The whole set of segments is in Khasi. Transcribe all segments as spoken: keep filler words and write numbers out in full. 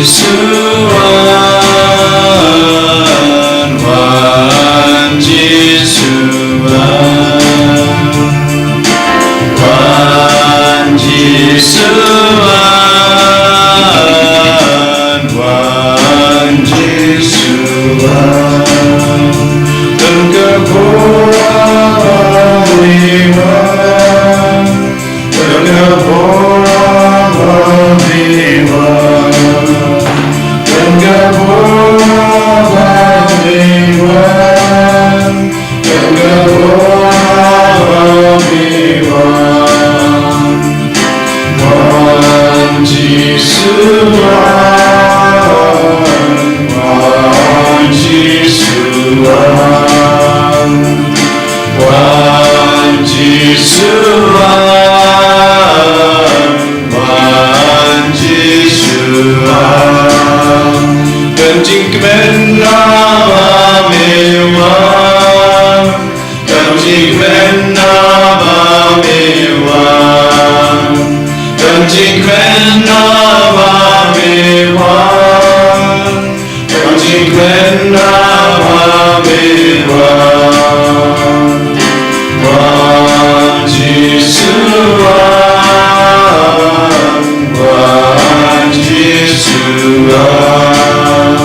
Jisu wan, wan Jisu wan, wan Jisu wan, wan Jisu wan. Don ka bor ba me wan. Don ka bor ba me wan. Don ka bor ba me wan. Don ka bor ba me wan. Wan Jisu wan. Wan Jisu wan. Wan Jisu wan, wan Jisu wan. Don jingkmen haba me wan. Don jingkmen haba me wan. Don jingkmen haba me wan. Don jingkmen haba me wan. Wan Jisu wan, wan Jisu wan.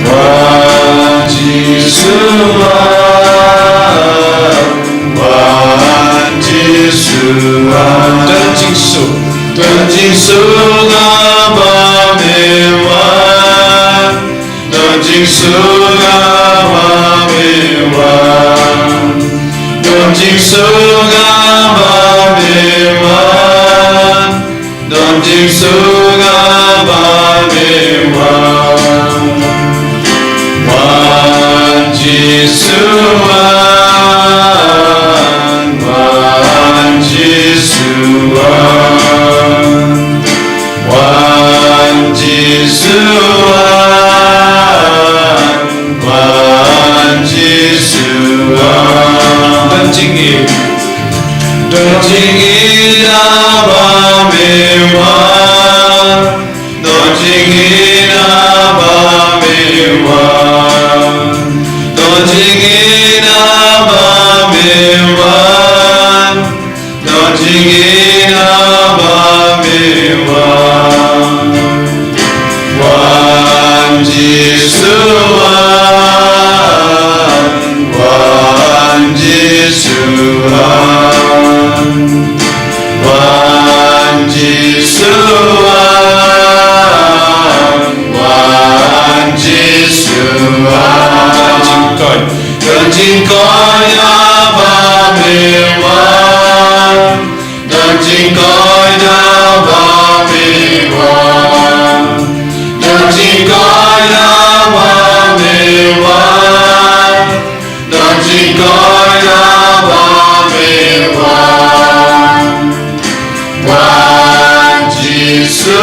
Wan Jisu wan, wan Jisu wan. Don jingsuk, don jingsuk haba me wan. Don jingsuk haba me wan. Don jingsuk haba me wan. Don jingsuk haba me wan. Wan Jisu wan, wan Jisu wan. Wan Jisu wan, wan Jisu wan. Don jingïeit, don jingïeit haba me wan. Don jingïeit haba me wan. Don jingïeit haba me wan. Don jingïeit haba me wan. Wan Jisu wan, wan Jisu wan. Wan Jisu wan, wan Jisu wan. Don jingkoit, don jingkoit haba me wan. Don jingkoit haba me wan. Don jingkoit haba me wan. Don jingkoit haba me wan. Wan Jisu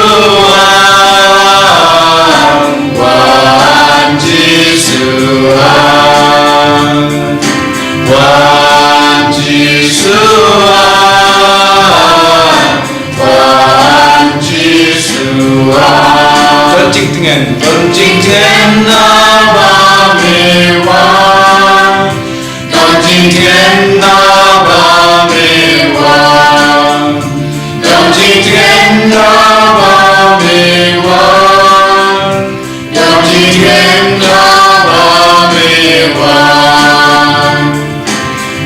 wan, wan Jisu wan. Wan Jisu wan, wan Jisu wan. Don jingtngen, don jingtngen haba me wan. Don jingtngen haba me wan. Don jingtngen haba me wan. Don jingtngen haba me wan.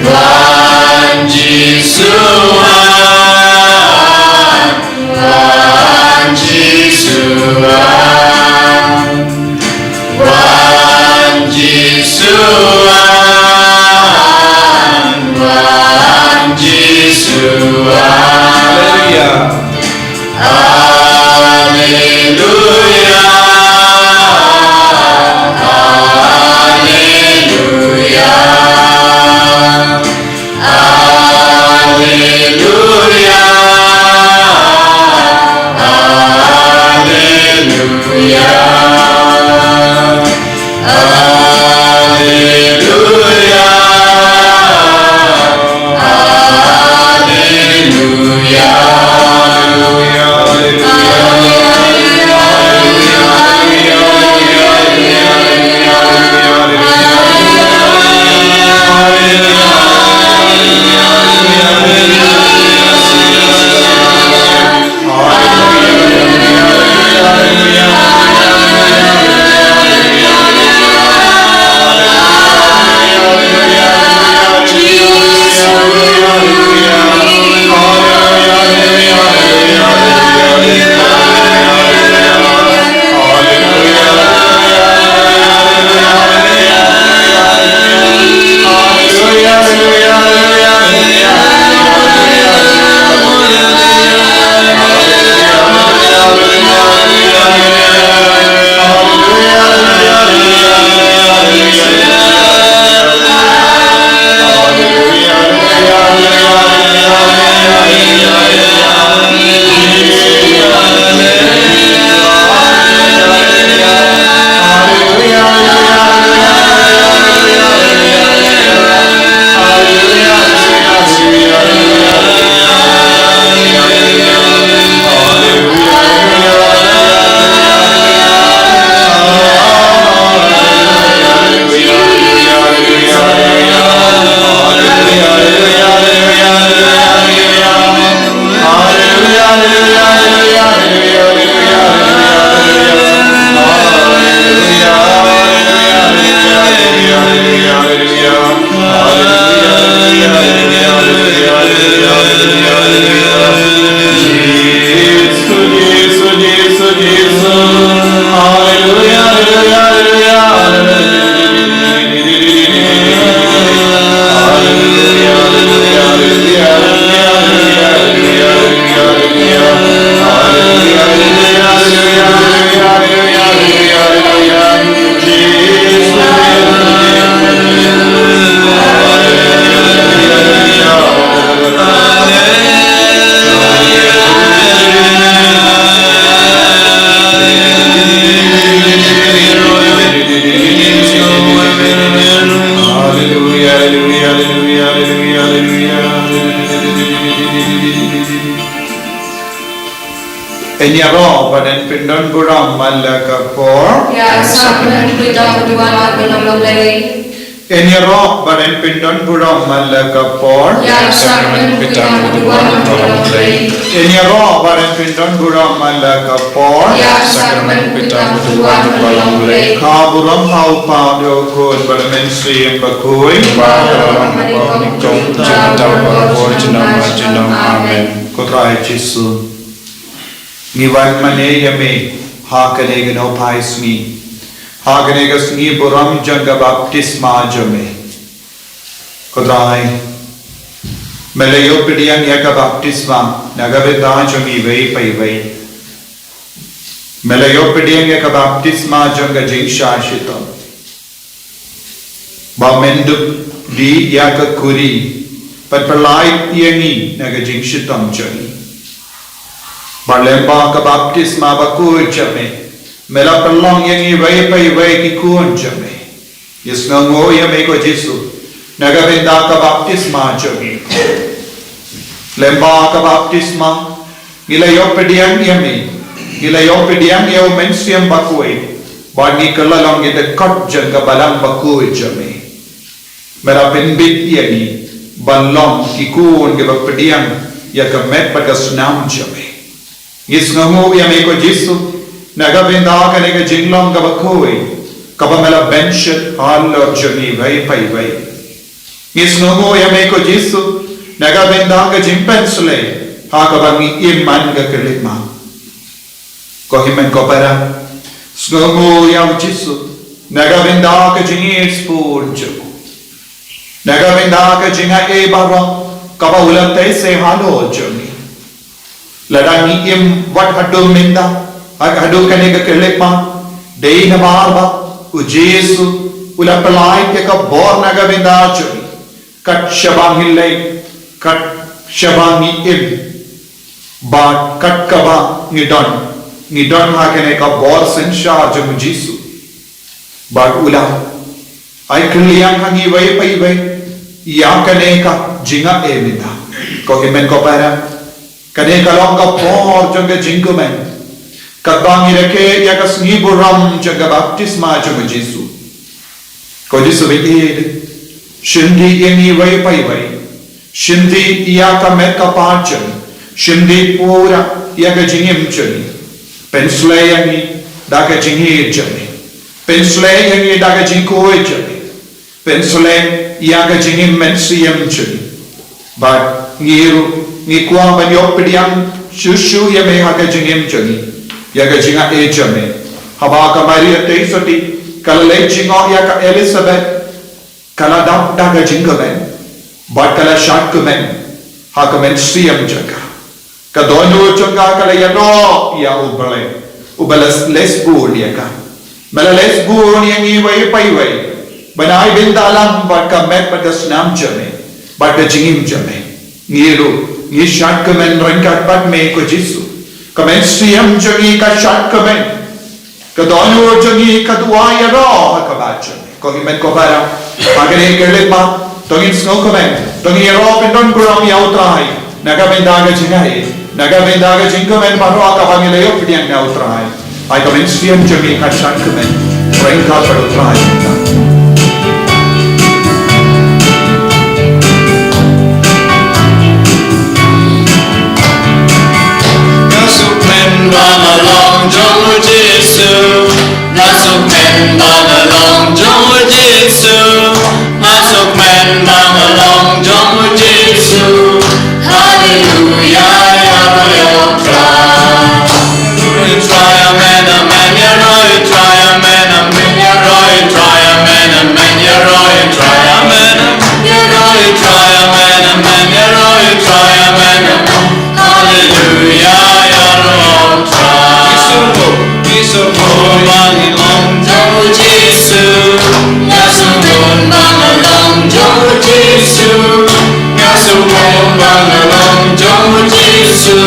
Wan Jisu wan, wan Jisu wan. Wan Jisu wan, Ngin ïaroh bad ngin pyndon burom man la ka por. Ïa ka sakramen pynbitar ba duwar bad ba long lei. Ngin ïaroh bad ngin pyndon burom man la ka por. Ïa ka sakramen pynbitar ba duwar bad ba long lei. Ngin ïaroh bad ngin pyndon burom man la ka por. Ïa ka sakramen pynbitar ba duwar bad ba long lei. Ka burom ha u Kpa bad ha u Khun bad ha u Mynsiem Bakhuid. Ba ka long ha u Kpa, ha u Khun, ha u Kpa, ha u Khun, junom junom. Amen. Ko Trai Jisu, ngi wan mane ïa me ha kane ka nohphai sngi, ha kane ka sngi burom jong ka baptisma jong me. Ko Trai, me la ïoh pdiang ïa ka baptisma na ka bynta jong iwei pa iwei. Me la ïoh pdiang ïa ka baptisma jong ka jingshah shitom, ba men dup die ïa ka kuri, ban pyllait ïa ngi na ka jingshitom jong ngi. Bad lyngba ka baptisma bakhuid jong me, me la pynlong ïa ngi iwei pa iwei ki khun jong me. Ngi sngewnguh ïa me ko Jisu, na ka bynta ka baptisma jong ngi. Lyngba ka baptisma, ngi la ïoh pdiang ïa me, ngi la ïoh pdiang ïa u Mynsiem Bakhuid, bad ngi kylla long ki dkhot jong ka balang bakhuid jong me. Me la pynbit ïa ngi ban long ki khun kiba pdiang ïa ka met bad ka snam jong me. Ngi sngewnguh ïa me ko Jisu, na ka bynta kane ka jinglong kaba khuid, kaba me la bynshit halor jong ngi iwei pa iwei. Ngi sngewnguh ïa me ko Jisu, na ka bynta ka jingpynsleh ha kaba ngi im man ka khyllipmat. Ko hynmen ko para, sngewnguh ïa u Jisu na ka bynta ka jingïeit bun jong u, na ka bynta ka jingai baroh kaba u la tei seh halor jong ngi. Lada ngi im wat haduh mynta, ha, haduh kane ka khyllipmat, dei namar ba u Jisu u la pyllait ïa ka bor na ka bynta jong ngi, kat shaba ngi leit, kat shaba ngi im, bad kat kaba ngi don, ngi don ha kane ka bor synshar jong u Jisu. Bad u la ai kylliang ha ngi iwei pa iwei ïa kane ka jingai mynta. Ko hynmen ko para, kane ka long ka por jong ka jingkmen, katba ngi rakhe ïa ka sngi burom jong ka baptisma jong u Jisu. Ko Jisu ba ïeit, shim dih ïa ngi iwei pa iwei. Shim dih ïa ka met ka phad jong ngi. Shim dih pura ïa ka jingim jong ngi. Pynsleh ïa ngi da ka jingïeit jong me. Pynsleh ïa ngi da ka jingkhuid jong me. Pynsleh ïa ka jingim mynsiem jong ngi. Bad ngi ruh ngi kwah ban ïoh pdiang shuh shuh ïa me ha ka jingim jong ngi, ïa ka jingai jong me. Haba ka Maria Theisotti ka la leit jngoh ïa ka Elizabeth, ka la dap da ka jingkmen bad ka la shad kmen ha ka mynsiem jong ka. Ka dohnud jong ka ka la ïaroh ïa U Blei uba la leh bun ïa ka. Me la leh bun ïa ngi iwei pa iwei ban ai bynta lang bad ka met bad ka snam jong me bad ka jingim jong me. Ngi ruh ngi shad kmen ryngkat bad me ko Jisu. Ka mynsiem jong ngi ka shad kmen. Ka dohnud jong ngi ka duwai ïaroh ha ka bad jong me. Ko hynmen ko para, ha kane ka khyllipmat, to ngin sngewkmen, to ngin ïaroh pyndon burom ïa U Trai na ka bynta ka jingaiei, na ka bynta ka jingkmen baroh kaba ngi la ïoh pdiang na U Trai. Ai ka mynsiem jong ngi ka shad kmen ryngkat bad U Trai. Nga sngewkmen ba nga long jong U Jisu. Nga sngewkmen ba nga long jong U Jisu. Nga sngewkmen ba nga long jong U Jisu. Haleluya, ïaroh ïa U Trai. Ïaroh ïa U Trai, amen, amen, ïaroh ïa U Trai, amen, amen. Bun ba nga long jong u Jisu, nga sngewbun ba nga long jong u Jisu, nga sngewbun ba nga long jong u Jisu.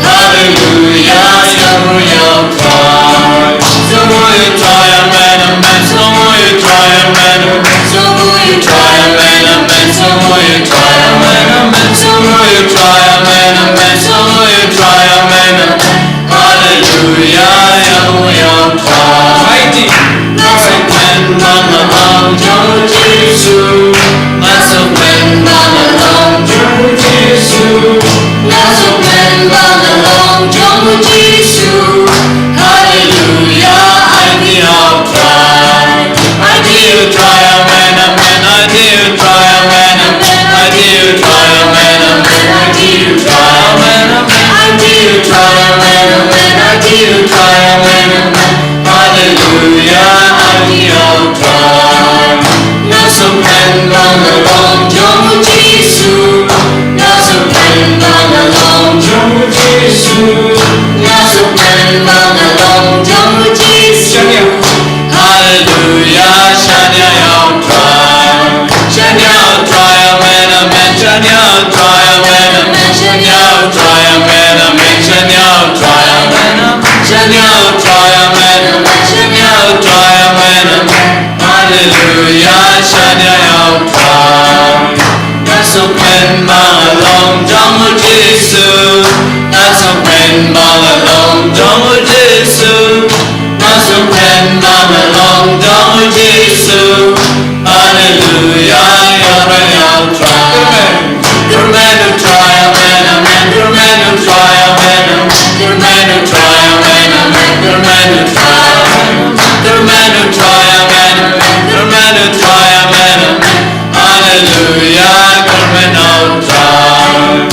Haleluya, ïa u ïa u Trai. Sngewbha ïa u Trai, amen, amen. Sngewbha ïa u Trai, amen, amen. Sngewbha ïa u Trai, amen, amen. Sngewbha ïa u Trai, amen, amen. Sngewbha ïa u Trai, amen, amen. Sngewbha ïa u Trai, amen, amen. Haleluya, ïa u ïa u Trai. Mighty. Nga sngewbun ba nga long jong u Jisu. Nga sngewbun ba nga long jong u Jisu. Nga sngewbun ba nga long jong u Jisu. Haleluya, ïa u Trai. Ïa u Trai, amen, amen. Ïa u Trai, amen, amen. Ïa u Trai, amen, amen. Ïa u Trai, amen, amen. Ïa u Trai, amen, amen. Ïa u Trai, amen, amen. Haleluya, ïa u Trai. Nga sngewbun ba nga long jong u Jisu. Nga sngewbun ba nga long jong u Jisu. Nga sngewbun ba nga long jong u Jisu. Haleluya, shaniah ïa u Trai. Shaniah ïa u Trai, amen, amen. Shaniah ïa u Trai, amen, amen. Shaniah ïa u Trai, amen, amen. Shaniah ïa u Trai, amen, amen. Shaniah ïa u Trai, amen, amen. Shaniah ïa u Trai, amen, amen. Haleluya, shaniah ïa u Trai. Nga sngewbun ba nga long jong u Jisu. Nga sngewbun ba nga long jong u Jisu. Nga sngewbun ba nga long jong u Jisu. Haleluya, ïa u Trai. Amen. Kyrmen u Trai, amen, amen. Kyrmen u Trai, amen, amen. Kyrmen u Trai, amen, amen. Kyrmen u Trai, amen, amen. Kyrmen u Trai, amen, amen. Kyrmen u Trai, amen, amen. Haleluya, kyrmen u Trai.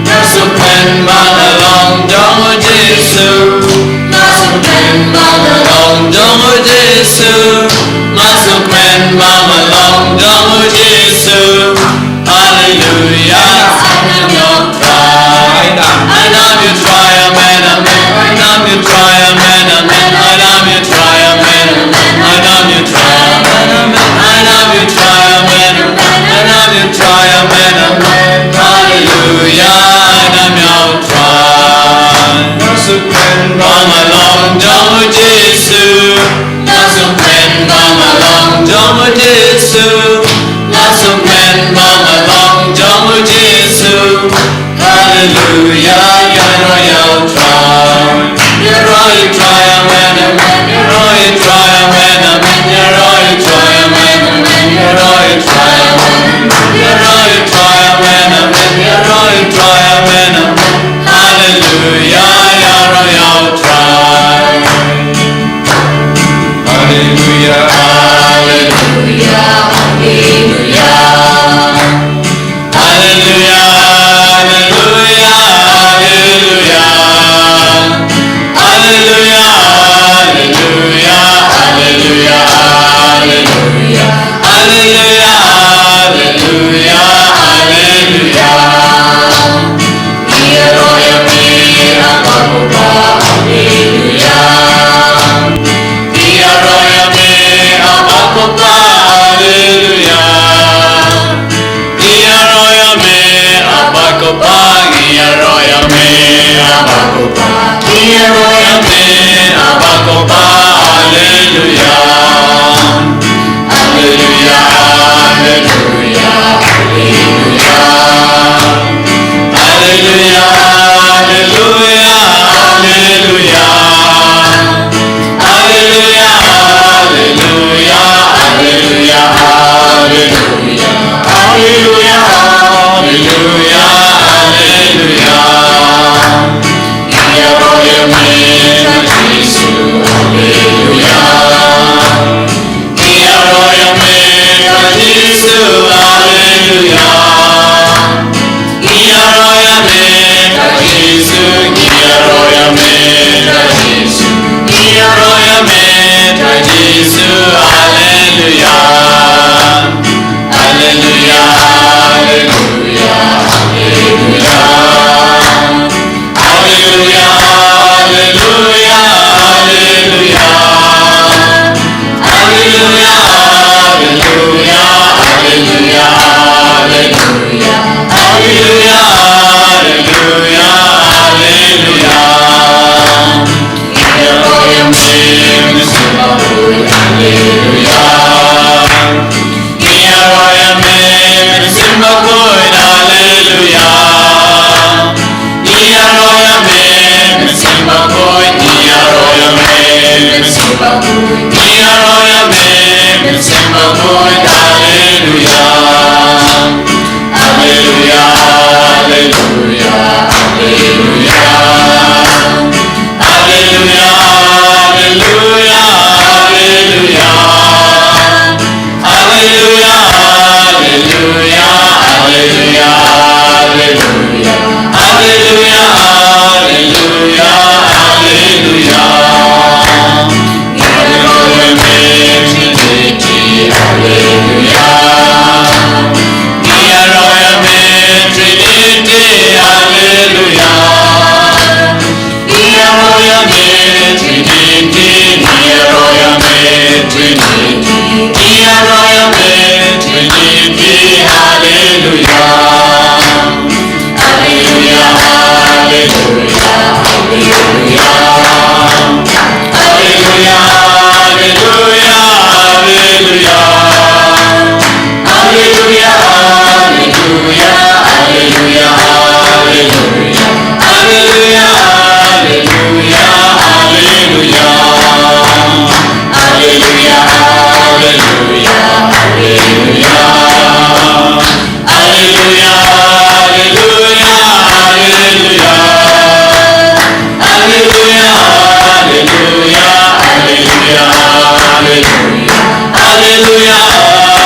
Nga sngewbun ba nga long jong u Jisu. Nga sngewbun ba nga long jong u Jisu. Nga sngewbun ba nga long jong u Jisu. Haleluya, ainam ïa u Trai. Ainam ïa u Trai, amen, amen. Ainam ïa u Trai, amen, amen. Ainam ïa u Trai, amen, amen. Ainam ïa u Trai, amen, amen. Ainam ïa u Trai, amen, amen. Ainam ïa u Trai, amen, amen. Haleluya, ainam ïa u Trai. Nga sngewbun ba nga long jong u Jisu. Nga sngewbun ba nga long jong u Jisu. Nga sngewbun ba nga long jong u Jisu. Haleluya, ïaroh ïa u Trai. Ïaroh ïa u Trai, amen, amen. Ïaroh ïa u Trai, amen, amen. Ïaroh ïa u Trai, amen, amen. Ïaroh ïa u Trai, amen, amen. Ïaroh ïa u Trai, amen, amen. Ïaroh ïa u Trai, amen, amen. Haleluya, ïaroh ïa u Trai. Haleluya, haleluya, haleluya. Haleluya, haleluya, Ngi ïaroh ïa me, mynsiem ba mut, haleluya. Haleluya, haleluya, haleluya. Haleluya, haleluya, haleluya. Haleluya, haleluya, haleluya, haleluya. Haleluya, haleluya, haleluya. Haleluya, Trinity, haleluya. Haleluya, haleluya. Ngi ïaroh ïa me Trinity, ngi ïaroh ïa me Trinity, ngi ïaroh ïa me Trinity, haleluya. Haleluya, haleluya, haleluya. Haleluya, haleluya, haleluya. Haleluya, haleluya, haleluya, haleluya. Haleluya, haleluya, haleluya. Haleluya, haleluya, haleluya. Haleluya, haleluya, haleluya. Haleluya, haleluya, haleluya, haleluya. Haleluya, haleluya, haleluya. Haleluya, haleluya,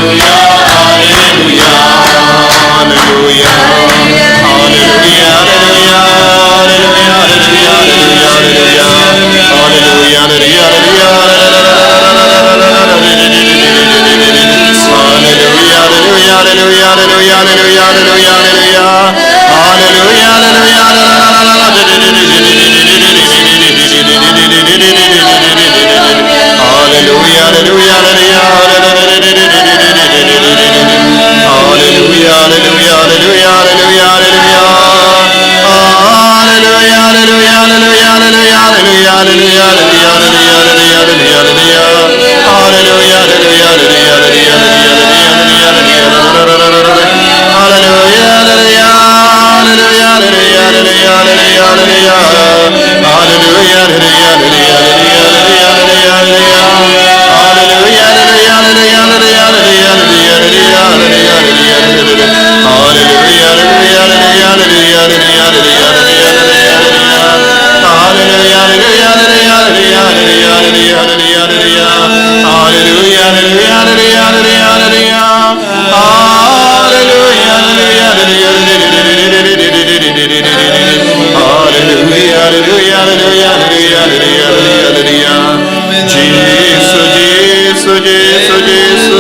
haleluya. Haleluya, haleluya, haleluya. Haleluya, haleluya, haleluya. Haleluya, haleluya, haleluya. Haleluya, haleluya, haleluya. Haleluya, haleluya, haleluya. Haleluya, haleluya, haleluya. Haleluya, haleluya, haleluya, haleluya, haleluya. Haleluya, haleluya, haleluya, haleluya. Haleluya, haleluya, haleluya, haleluya, haleluya. Haleluya, haleluya, haleluya, haleluya, haleluya. Haleluya, haleluya, haleluya, haleluya, haleluya, haleluya. Haleluya, haleluya, haleluya, haleluya, haleluya, haleluya. Haleluya, haleluya, haleluya, haleluya, haleluya, haleluya, haleluya. Haleluya, haleluya, haleluya, haleluya, haleluya, haleluya. Haleluya, haleluya, haleluya, haleluya, haleluya, haleluya. Haleluya, haleluya, haleluya, haleluya, haleluya. Haleluya, haleluya, haleluya, haleluya, haleluya. Haleluya, haleluya, haleluya, haleluya, haleluya, haleluya, haleluya. Jisu, Jisu, Jisu, Jisu.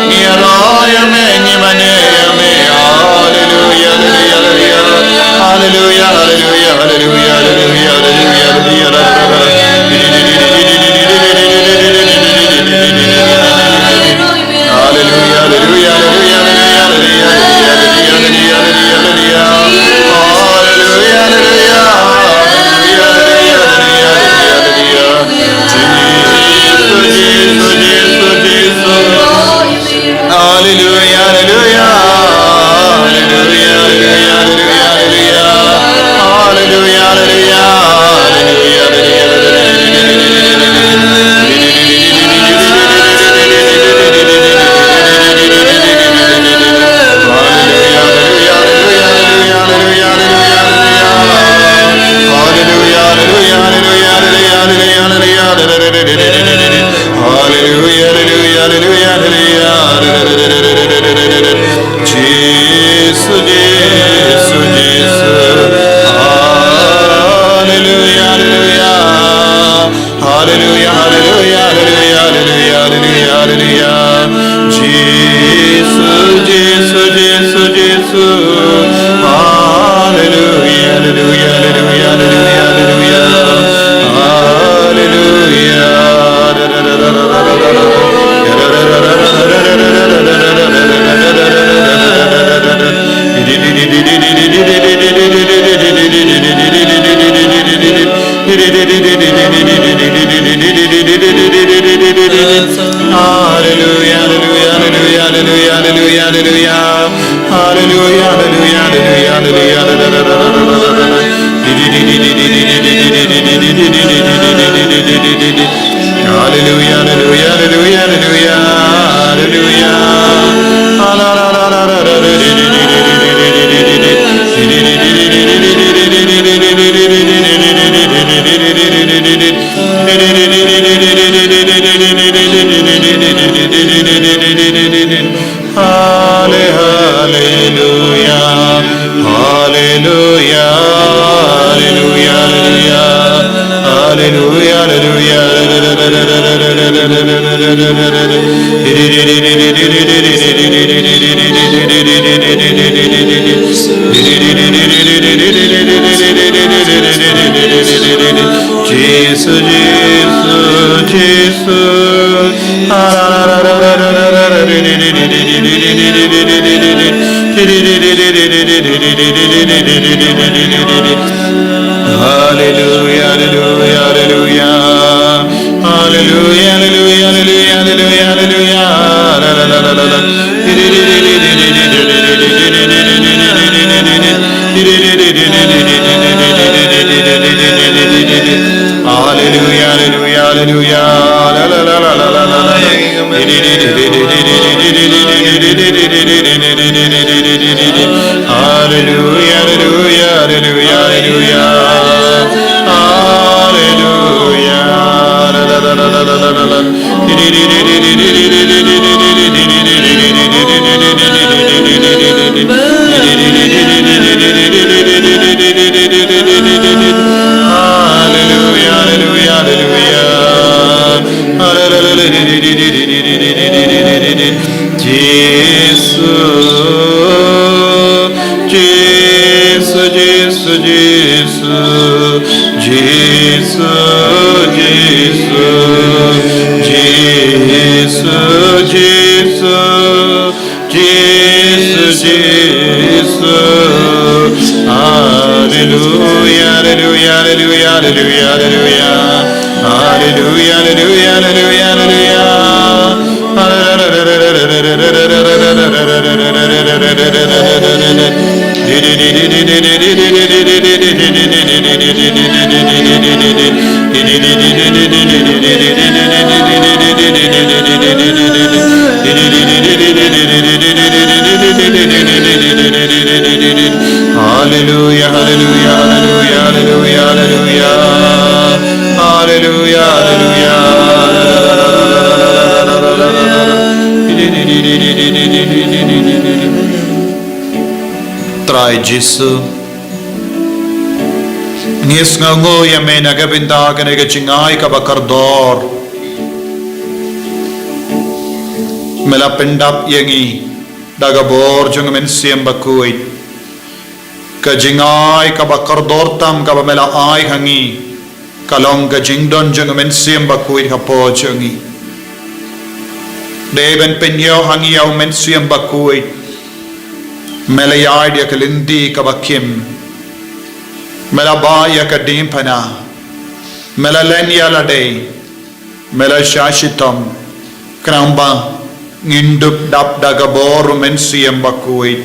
Ngi ïaroh ïa me, ngi mane ïa me. Haleluya, haleluya, haleluya. Haleluya, haleluya, haleluya, haleluya, haleluya, haleluya. Haleluya, haleluya, haleluya, haleluya. Haleluya, haleluya, haleluya. Haleluya, haleluya, haleluya, haleluya, haleluya. Jisu, Jisu, Jisu, Jisu. Haleluya, haleluya. Haleluya, haleluya, haleluya, haleluya. Haleluya, haleluya. Haleluya, haleluya, haleluya. Haleluya, haleluya, haleluya, haleluya. Jisu, Jisu, Jisu. Haleluya, haleluya. Haleluya, haleluya, haleluya, haleluya, haleluya, haleluya. Jisu, Jisu, Jisu, Jisu. Haleluya, haleluya, haleluya, haleluya, haleluya. Haleluya. Haleluya, haleluya, haleluya, Hallelujah, hallelujah, hallelujah, hallelujah, hallelujah. Halle-, hallelujah. Hallelujah. Hallelujah. Hallelujah. Hallelujah. Hallelujah. Jesus, Jesus, Jesus. Hallelujah, hallelujah, hallelujah. Hallelujah, hallelujah, hallelujah, hallelujah, hallelujah. La, la, la, la, la, la. Hallelujah, hallelujah, hallelujah. La, la, la, la, la, la, la, la. Hallelujah, hallelujah, hallelujah, hallelujah. Hallelujah. La, la, la, la, la, la, la, la. Hallelujah, hallelujah, hallelujah. Hallelujah. Jesus, Jesus, Jesus, Jesus. Jesus, Jesus, Jesus, Jesus, Jesus, Jesus. Hallelujah, hallelujah, hallelujah, hallelujah, hallelujah. Hallelujah, hallelujah, hallelujah, hallelujah. Hallelujah, hallelujah, hallelujah, hallelujah, hallelujah. Hallelujah, hallelujah. Trai Jisu, ngi sngewnguh ïa me na ka bynta kane ka jingai kaba kordor me la pyndap ïa ngi da ka bor jong ka Mynsiem Bakhuid. Ka jingai kaba kordor tam kaba me la ai ha ngi ka long ka jingdon jong ka Mynsiem Bakhuid hapoh jong ngi. Dei ban pynïoh ha ngi ïa u Mynsiem Bakhuid, me la ïaid ïa ka lynti kaba khim, me la bah ïa ka diengphna, me la len ïa lade, me la shah shitom, khnang ba ngin dup dap da ka bor u Mynsiem Bakhuid.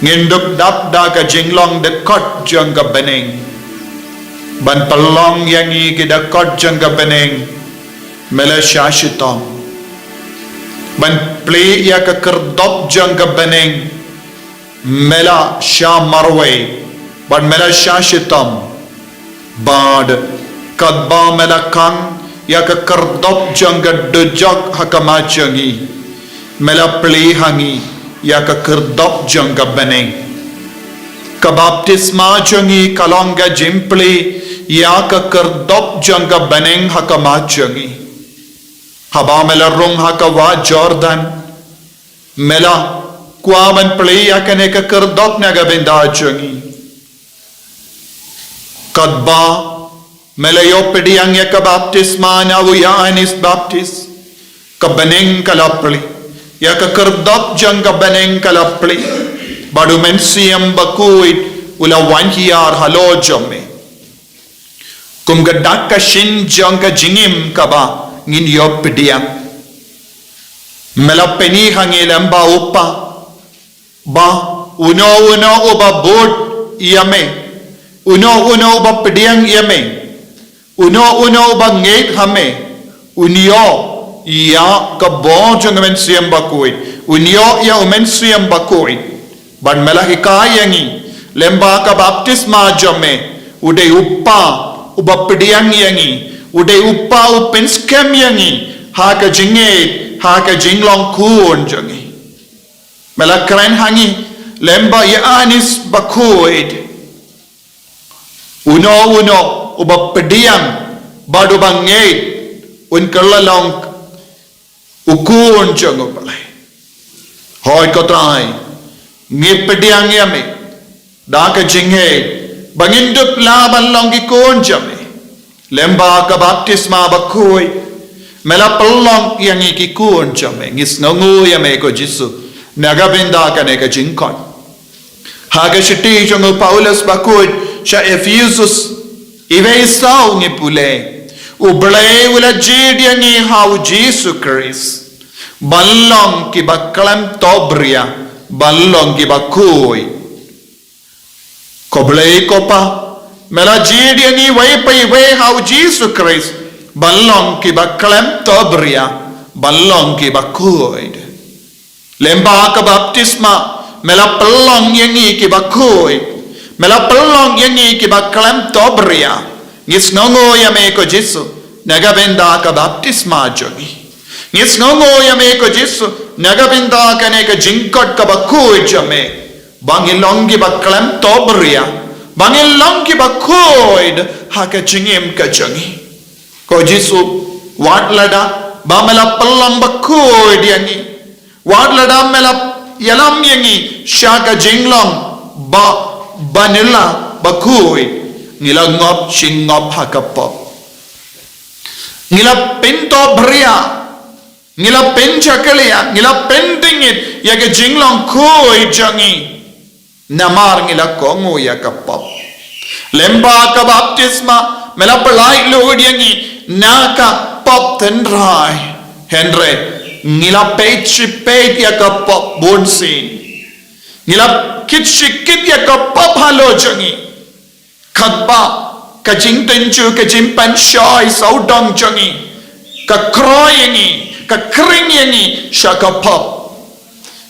Ngin dup dap da ka jinglong dkhot jong ka bneng. Ban pynlong ïa ngi ki dkhot jong ka bneng, me la shah shitom. Ban plie ïa ka kyrdop jong ka bneng, me la shah marwei, bad me la shah shitom. Bad katba me la khang ïa ka kyrdop jong ka dujok ha khmat jong ngi, me la plie ha ngi ïa ka kyrdop jong ka bneng. Ka baptisma jong ngi ka long ka jingplie ïa ka kyrdop jong ka bneng ha khmat jong ngi. Haba me la rung ha ka wah Jordan, me la kwah ban plie ïa kane ka kyrdop na ka bynta jong ngi. Katba me la ïoh pdiang ïa ka baptisma na u Ïoannis Baptis, ka bneng ka la plie, ïa ka kyrdop jong ka bneng ka la plie, bad u Mynsiem Bakhuid u la wan hiar halor jong me. Kum ka dak ka shin jong ka jingim kaba ngin ïoh pdiang, me la pyni ha ngi lem bad u Kpa, ba uno uno uba bud ïa me, uno uno uba pdiang ïa me, uno uno uba ngeit ha me, Un ïoh ïa ka bor jong u Mynsiem Bakhuid. Un ïoh ïa u Mynsiem Bakhuid. Bad me la hikai ïa ngi lyngba ka baptisma jong me, u dei u kpa uba pdiang ïa ngi, u dei u kpa u pynskhem ïa ngi ha ka jingngeit, ha ka jinglong khun jong ngi. Me la kren ha ngi lyngba ïa u Anis Bakhuid. Uno uno uba pdiang bad uba ngeit un kylla long u khun jong U Blei. Hooid ko Trai, ngi pdiang ïa me da ka jingngeit ba ngin dup lah ban long ki khun jong me. Lyngba ka baptisma bakhuid me la pynlong ïa ngi ki khun jong me. Ngi sngewnguh ïa me ko Jisu na ka bynta kane ka jingkhot. Ha ka shithi jong u Paulus bakhuid sha Ephesus, iwei saw ngi pule, U Blei u la jied ïa ngi ha u Jisu Khrist ban long kiba khlem tobria, ban long kiba khuid. Ko Blei ko Pa, me la jied ïa ngi iwei pa iwei ha u Jisu Khrist ban long kiba khlem tobria, ban long kiba khuid. Lyngba ka baptisma me la pynlong ïa ngi kiba khuid, me la pynlong ïa ngi kiba khlem tobria. Ngi sngewnguh ïa me ko Jisu na ka bynta ka baptisma jong ngi. Ngi sngewnguh ïa me ko Jisu na ka bynta kane ka jingkhot kaba khuid jong me, ba ngin long kiba khlem tobria, ba ngin long kiba khuid ha ka jingim ka jong ngi. Ko Jisu, wat lada ba me la pynlong bakhuid ïa ngi, wat lada me la ïalam ïa ngi sha ka jinglong ba, ba nylla bakhuid, ngi la ngop shi ngop ha ka pop. Ngi la pyntobria, ngi la pynjakhlia, ngi la pyndingit ïa ka jinglong khuid jong ngi. Namar ngi la kohnguh ïa ka pop. Lyngba ka baptisma me la pyllait lut ïa ngi na ka pop tynrai. Hynrei ngi la peit shi peit ïa ka pop bunsien. Ngi la kit shi kit ïa ka pop halor jong ngi. Katba ka jingtynjuh, ka jingpynshoi sawdong jong ngi, ka khroh ïa ngi, ka khring ïa ngi sha ka pop.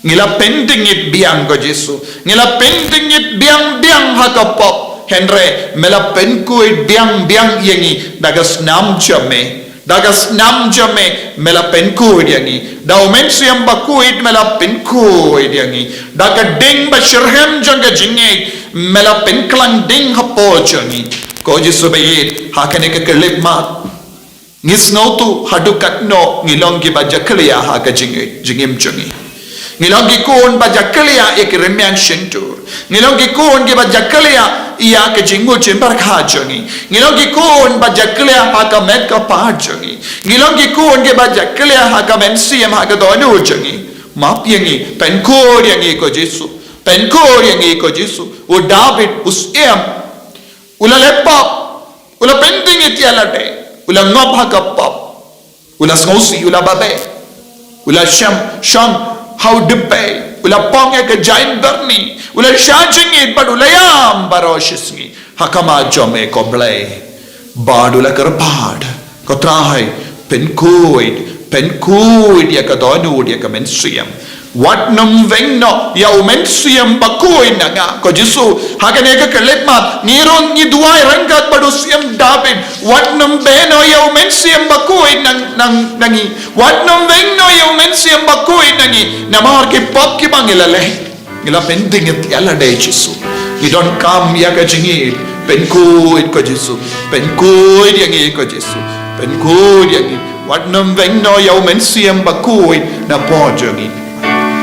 Ngi la pyndingit biang ko Jisu, ngi la pyndingit biang biang ha ka pop. Hynrei me la pynkhuid biang biang ïa ngi da ka snam jong me. Da ka snam jong me me la pynkhuid ïa ngi. Da u Mynsiem Bakhuid me la pynkhuid ïa ngi. Da ka ding ba shitrhem jong ka jingngeit me la pynkhlaiñ ding hapoh jong ngi. Ko Jisu ba ïeit, ha kane ka khyllipmat ngi sngewthuh haduh katno ngi long kiba jakhlia ha ka jingngeit, jingim jong ngi. Ngi long ki khun ba jakhlia ïa ki rmiang shyntur. Ngi long ki khun kiba jakhlia ïa ka jingmut jingpyrkhat jong ngi. Ngi long ki khun ba jakhlia ha ka met ka phad jong ngi. Ngi long ki khun kiba jakhlia ha ka mynsiem, ha ka dohnud jong ngi. Map ïa ngi, pynkhuid ïa ngi ko Jisu. Pynkhuid ïa ngi ko Jisu. U David u syiem, u la leh pop, u la pyndingit ïa lade, u la ngop ha ka pop. U la sngewsih, u la babe. U la shong, shong ha u dpei. U la pang ïa ka jaiñ byrni. U la shah jingit bad u la ïam baroh shi sngi ha khmat jong me ko Blei. Bad u la kyrpad, ko Trai, pynkhuid, pynkhuid ïa ka dohnud, ïa ka mynsiem. Wat nym weng noh ïa u Mynsiem Bakhuid na nga, ko Jisu. Ha kane ka khyllipmat ngi rung, ngi duwai ryngkat bad u syiem David. Wat nym beh noh ïa u Mynsiem Bakhuid na, na, na ngi. Wat nym weng noh ïa u Mynsiem Bakhuid na ngi namar ki pop kiba ngi la leh. Ngi la pyndingit ïa lade Jisu. Ngi donkam ïa ka jingngeit. Pynkhuid ko Jisu. Pynkhuid ïa ngi ko Jisu. Pynkhuid ïa ngi. Wat nym weng noh ïa u Mynsiem Bakhuid na pdeng jong ngi.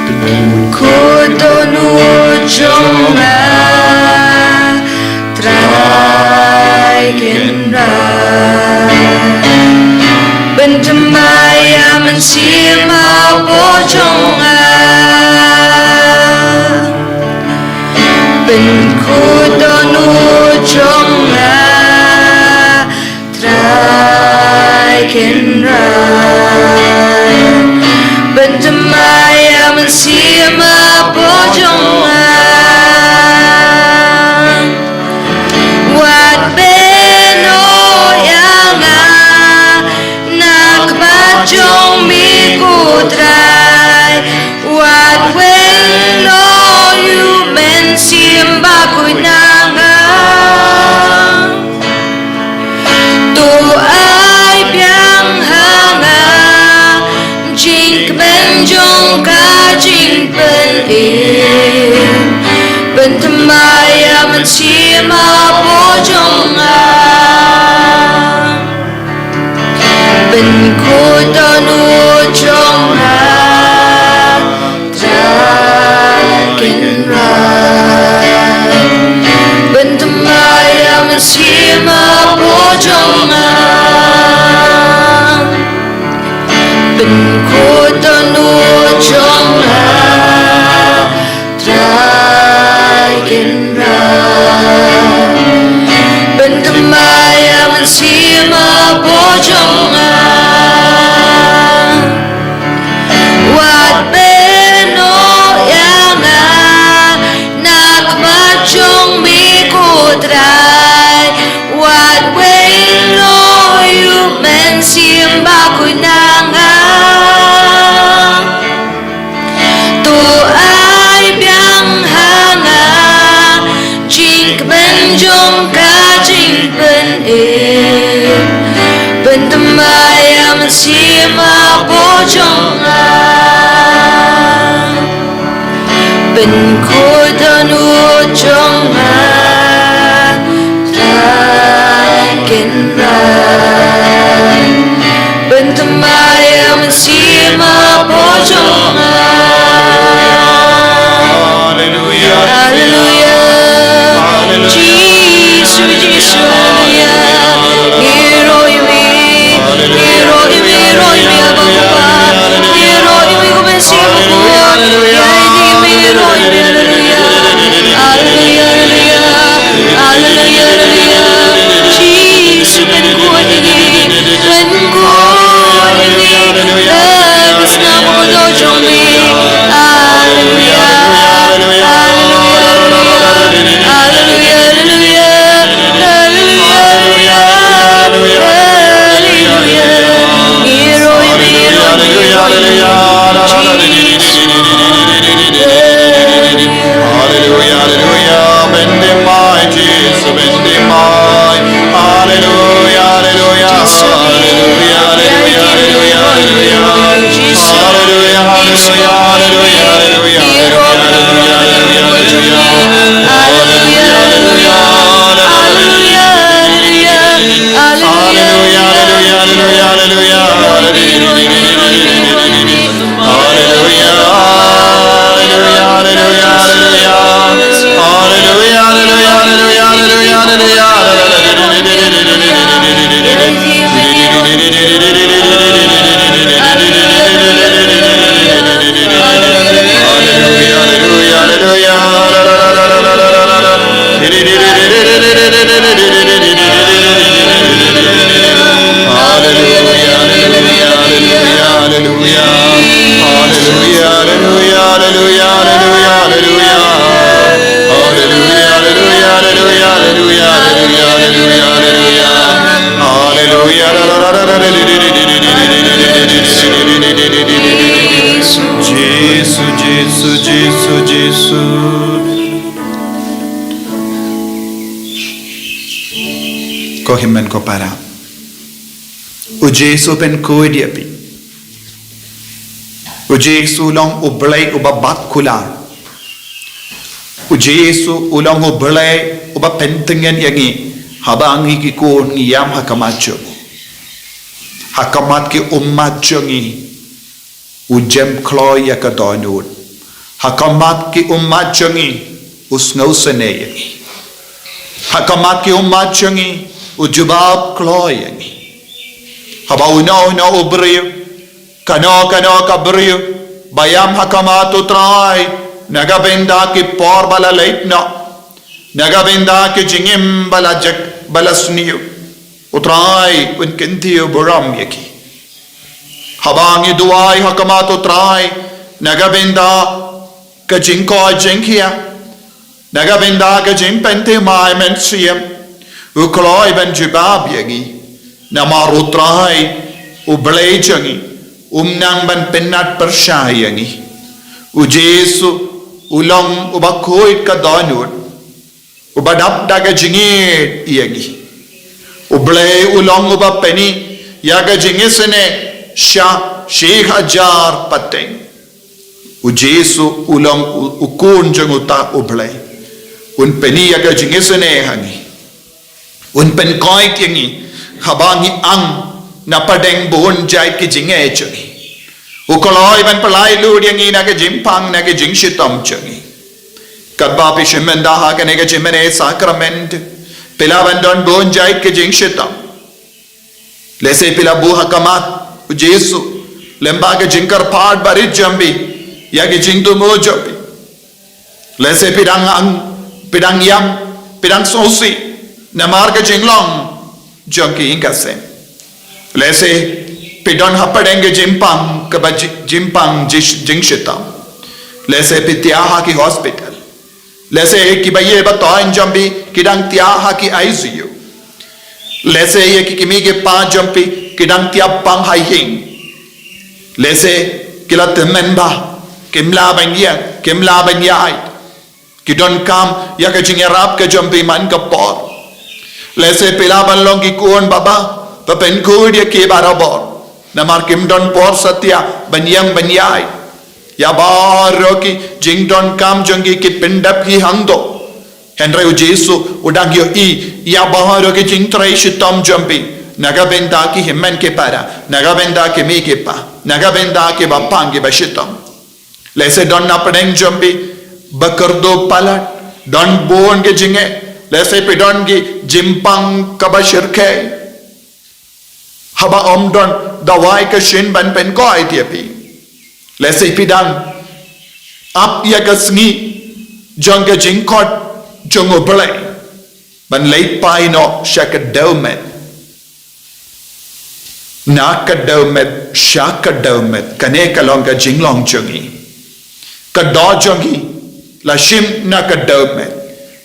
Pynkhuid dohnud jong nga, Trai Kynrad. Pynthymmai ïa u Mynsiem hapoh jong nga. Pynkhuid dohnud jong nga, Trai Kynrad. Pynthymmai ïa u Mynsiem hapoh jong nga. Wat beh noh ïa nga na ka Pynthymmai ïa u Mynsiem Bakhuid jong nga. Pynkhuid dohnud jong nga, Trai Kynrad. Pynthymmai ïa u Mynsiem Bakhuid jong nga. Pynkhuid dohnud jong nga, Trai Kynrad. Pynthymmai ïa u Mynsiem Bakhuid jong nga. Wat pynnoh ïa nga na khmat jong me, ko Trai. Wat weng noh ïa u Mynsiem Bakhuid na nga. To ai biang ha nga jingkmen jong ka jingpynim. Pynthymmai ïa u Mynsiem Bakhuid jong nga. Pynkhuid dohnud jong nga, Trai Kynrad. Pynthymmai ïa u Mynsiem Bakhuid jong nga. Haleluia. Haleluia. Haleluia. Jisu, Jisu, haleluia. Ngi ïaroh ïa me. Ngi ïaroh ïa me, ïaroh ïa me, Abba Baba. Ngi ïaroh ïa me, ko Mynsiem Bakhuid. Ïaroh ïa me, ïaroh ïa me, haleluia. Haleluia, haleluia. Haleluia, haleluia. Jisu, pynkhuid ïa ngi. Pynkhuid ïa ngi. Ïa ka snam bakordor jong me. Haleluia. Haleluia, haleluia. Haleluia, haleluia. Haleluia, haleluia. Haleluia. Haleluia, haleluia. Haleluia, haleluia. Bending mai, Jisu, bending mai. Haleluia, haleluia. Haleluia, haleluia, haleluia, haleluia. Haleluia, haleluia, haleluia, haleluia. Haleluia, haleluia, haleluia. Haleluia, haleluia, haleluia. Haleluia, haleluia, haleluia, haleluia. Haleluia, haleluia, haleluia, haleluia, haleluia. Haleluia, haleluia, haleluia. Haleluia, haleluia, haleluia, haleluia, haleluia. Haleluia, haleluia, haleluia, haleluia, haleluia. Haleluia, haleluia, haleluia, haleluia, haleluia, haleluia, haleluia. Haleluia. Jisu, Jisu, Jisu, Jisu. Ko hynmen ko para. U Jisu u pynkhuid ïa phi. U Jisu u long U Blei uba bat kular. U Jisu u long U Blei uba pyntngen ïa ngi. Haba ngi ki khun ngi ïam ha khmat jong u, ha khmat ki ummat jong ngi, u jem kloi ïa ka dohnud. Ha khmat ki ummat jong ngi, u sngewsynei ïa ngi. Ha khmat ki ummat jong ngi, u jubab kloi ïa ngi. Haba uno uno u briew, kano kano ka briew ba ïam ha khmat u Trai, na ka bynta ki por ba la leit noh, na ka bynta ki jingim ba la jek, ba la sniew, u Trai un kyntiew burom ïa ki. Haba ngi duwai ha khmat u Trai na ka bynta ka jingkoit jingkhiah, na ka bynta ka jingpynthymmai mynsiem, u kloi ban jubab ïa ngi. Namar u Trai, U Blei jong ngi, um nang ban pynnat pyrshah ïa ngi. U Jisu u long uba khuid ka dohnud, uba dap da ka jingïeit ïa ngi. U Blei u long uba pyni ïa ka jingisynei sha shi hajar pateng. U Jisu u long u, u khun jong uta U Blei. Un pyni ïa ka jingisynei ha ngi. Un pynkoit ïa ngi haba ngi ang na pdeng bun jait ki jingeh jong ngi. U kloi ban pynlait lut ïa ngi na ka jingpang, na ka jingshitom jong ngi. Katba phi shim mynta ha kane ka jingmane sakrament, phi lah ban don bun jait ki jingshitom. Lehse phi la buh ha khmat u Jisu lyngba ka jingkyrpad barit jong phi ïa ki jingthmu jong phi. Lehse phi dang ang, phi dang ïam, phi dang sngewsih namar ka jinglong jong ki ïing ka sem. Lehse phi don hapdeng ka jingpang kaba ji-, jingpang ji-, jingshitom. Lehse phi thiah ha ki hospital. Lehse kiba ïeit ba thoiñ jong phi ki dang thiah ha ki I C U. Lehse ïa ki kmie ki kpa jong phi ki dang thiah pang ha ïing. Lehse ki la tymmen bha, kim lah ban ïeng, kim lah ban ïaid. Ki donkam ïa ka jingïarap ka jong phi man ka por. Lehse phi lah ban long ki khun baba ba pynkhuid ïa ki barabor, namar kim don por satia ban ïeng ban ïaid. Ïa baroh ki jingdonkam jong ki ki pyndep hi hangto. Hynrei u Jisu u dang ïohi ïa baroh ki jingtrei shitom jong phi na ka bynta ki hynmen ki para, na ka bynta ki kmie ki kpa, na ka bynta kiba pang kiba shitom. Lehse don napdeng jong phi ba kyrduh palat, don bun ki jingeh. Lehse phi don ki jingpang kaba shyrkhei. Haba ym don dawai ka shin ban pynkoit ïa phi. Lehse phi dang ap ïa ka sngi jong ka jingkhot jong U Blei ban leit phai noh sha ka dewmet. Na ka dewmet sha ka dewmet, kane ka long ka jinglong jong ngi. Ka doh jong ngi la shim na ka dewmet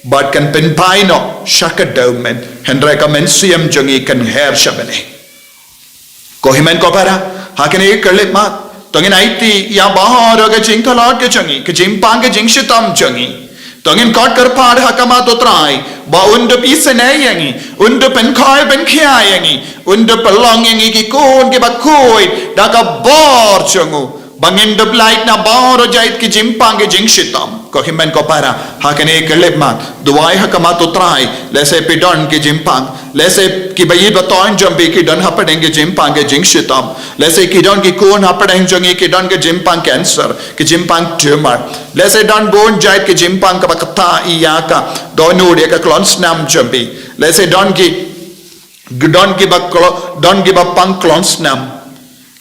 bad kan pynphai noh sha ka dewmet, hynrei ka mynsiem jong ngi kan her sha bneng. Ko hynmen ko para, ha kane ka khyllipmat to ngin aiti ïa baroh ka jingtlot ka jong ngi, ka jingpang ka jingshitom jong ngi. To ngin khot kyrpad ha khmat U Trai ba un da pynsngew ïa ngi, un da pynkhoi pynkhia ïa ngi, un da pynlong ïa ngi ki khun kiba khuid da ka bor jong u, ba ngin da pyllait na baroh jait ki jingpang ki jingshitom. Ko hynmen ko para, ha kane ka khyllipmat duwai ha khmat U Trai. Lehse phi don ki jingpang, lehse kiba ïeit ba thoiñ jong phi ki don hapdeng ki jingpang ki jingshitom. Lehse ki don ki khun hapdeng jong ngi ki don ki jingpang cancer, ki jingpang tumor. Lehse don bun jait ki jingpang kaba kata ïa ka dohnud ïa ka klong snam jong phi. Lehse don ki, don kiba klo-, don kiba pang klong snam.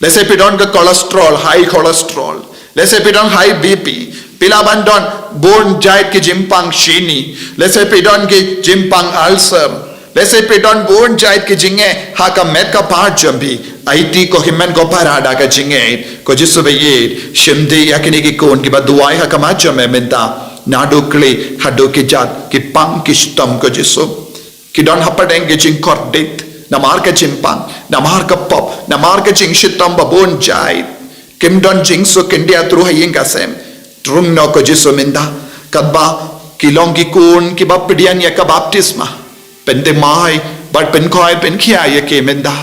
Lehse phi don ka cholesterol, high cholesterol. Lehse phi don high B P. Phi lah ban don bun jait ki jingpang shini. Lehse phi don ki jingpang ulcer. Lehse phi don bun jait ki jingeh ha ka met ka phad jong phi. Aiti ko hynmen ko para da ka jingngeit. Ko Jisu ba ïeit, shim dei ïa kine ki khun kiba duwai ha khmat jong me mynta. Naduh khlieh haduh kjat ki pang ki shitom ko Jisu. Ki don hapdeng ki jingkordit namar ka jingpang, namar ka pop, namar ka jingshitom ba bun jait. Kim don jingsuk khyndiat ruh ha ïing ka sem. Rung noh ko Jisu mynta, katba ki long ki khun kiba pdiang ïa ka baptisma, pynthymmai bad pynkhoi pynkhia ïa ki mynta.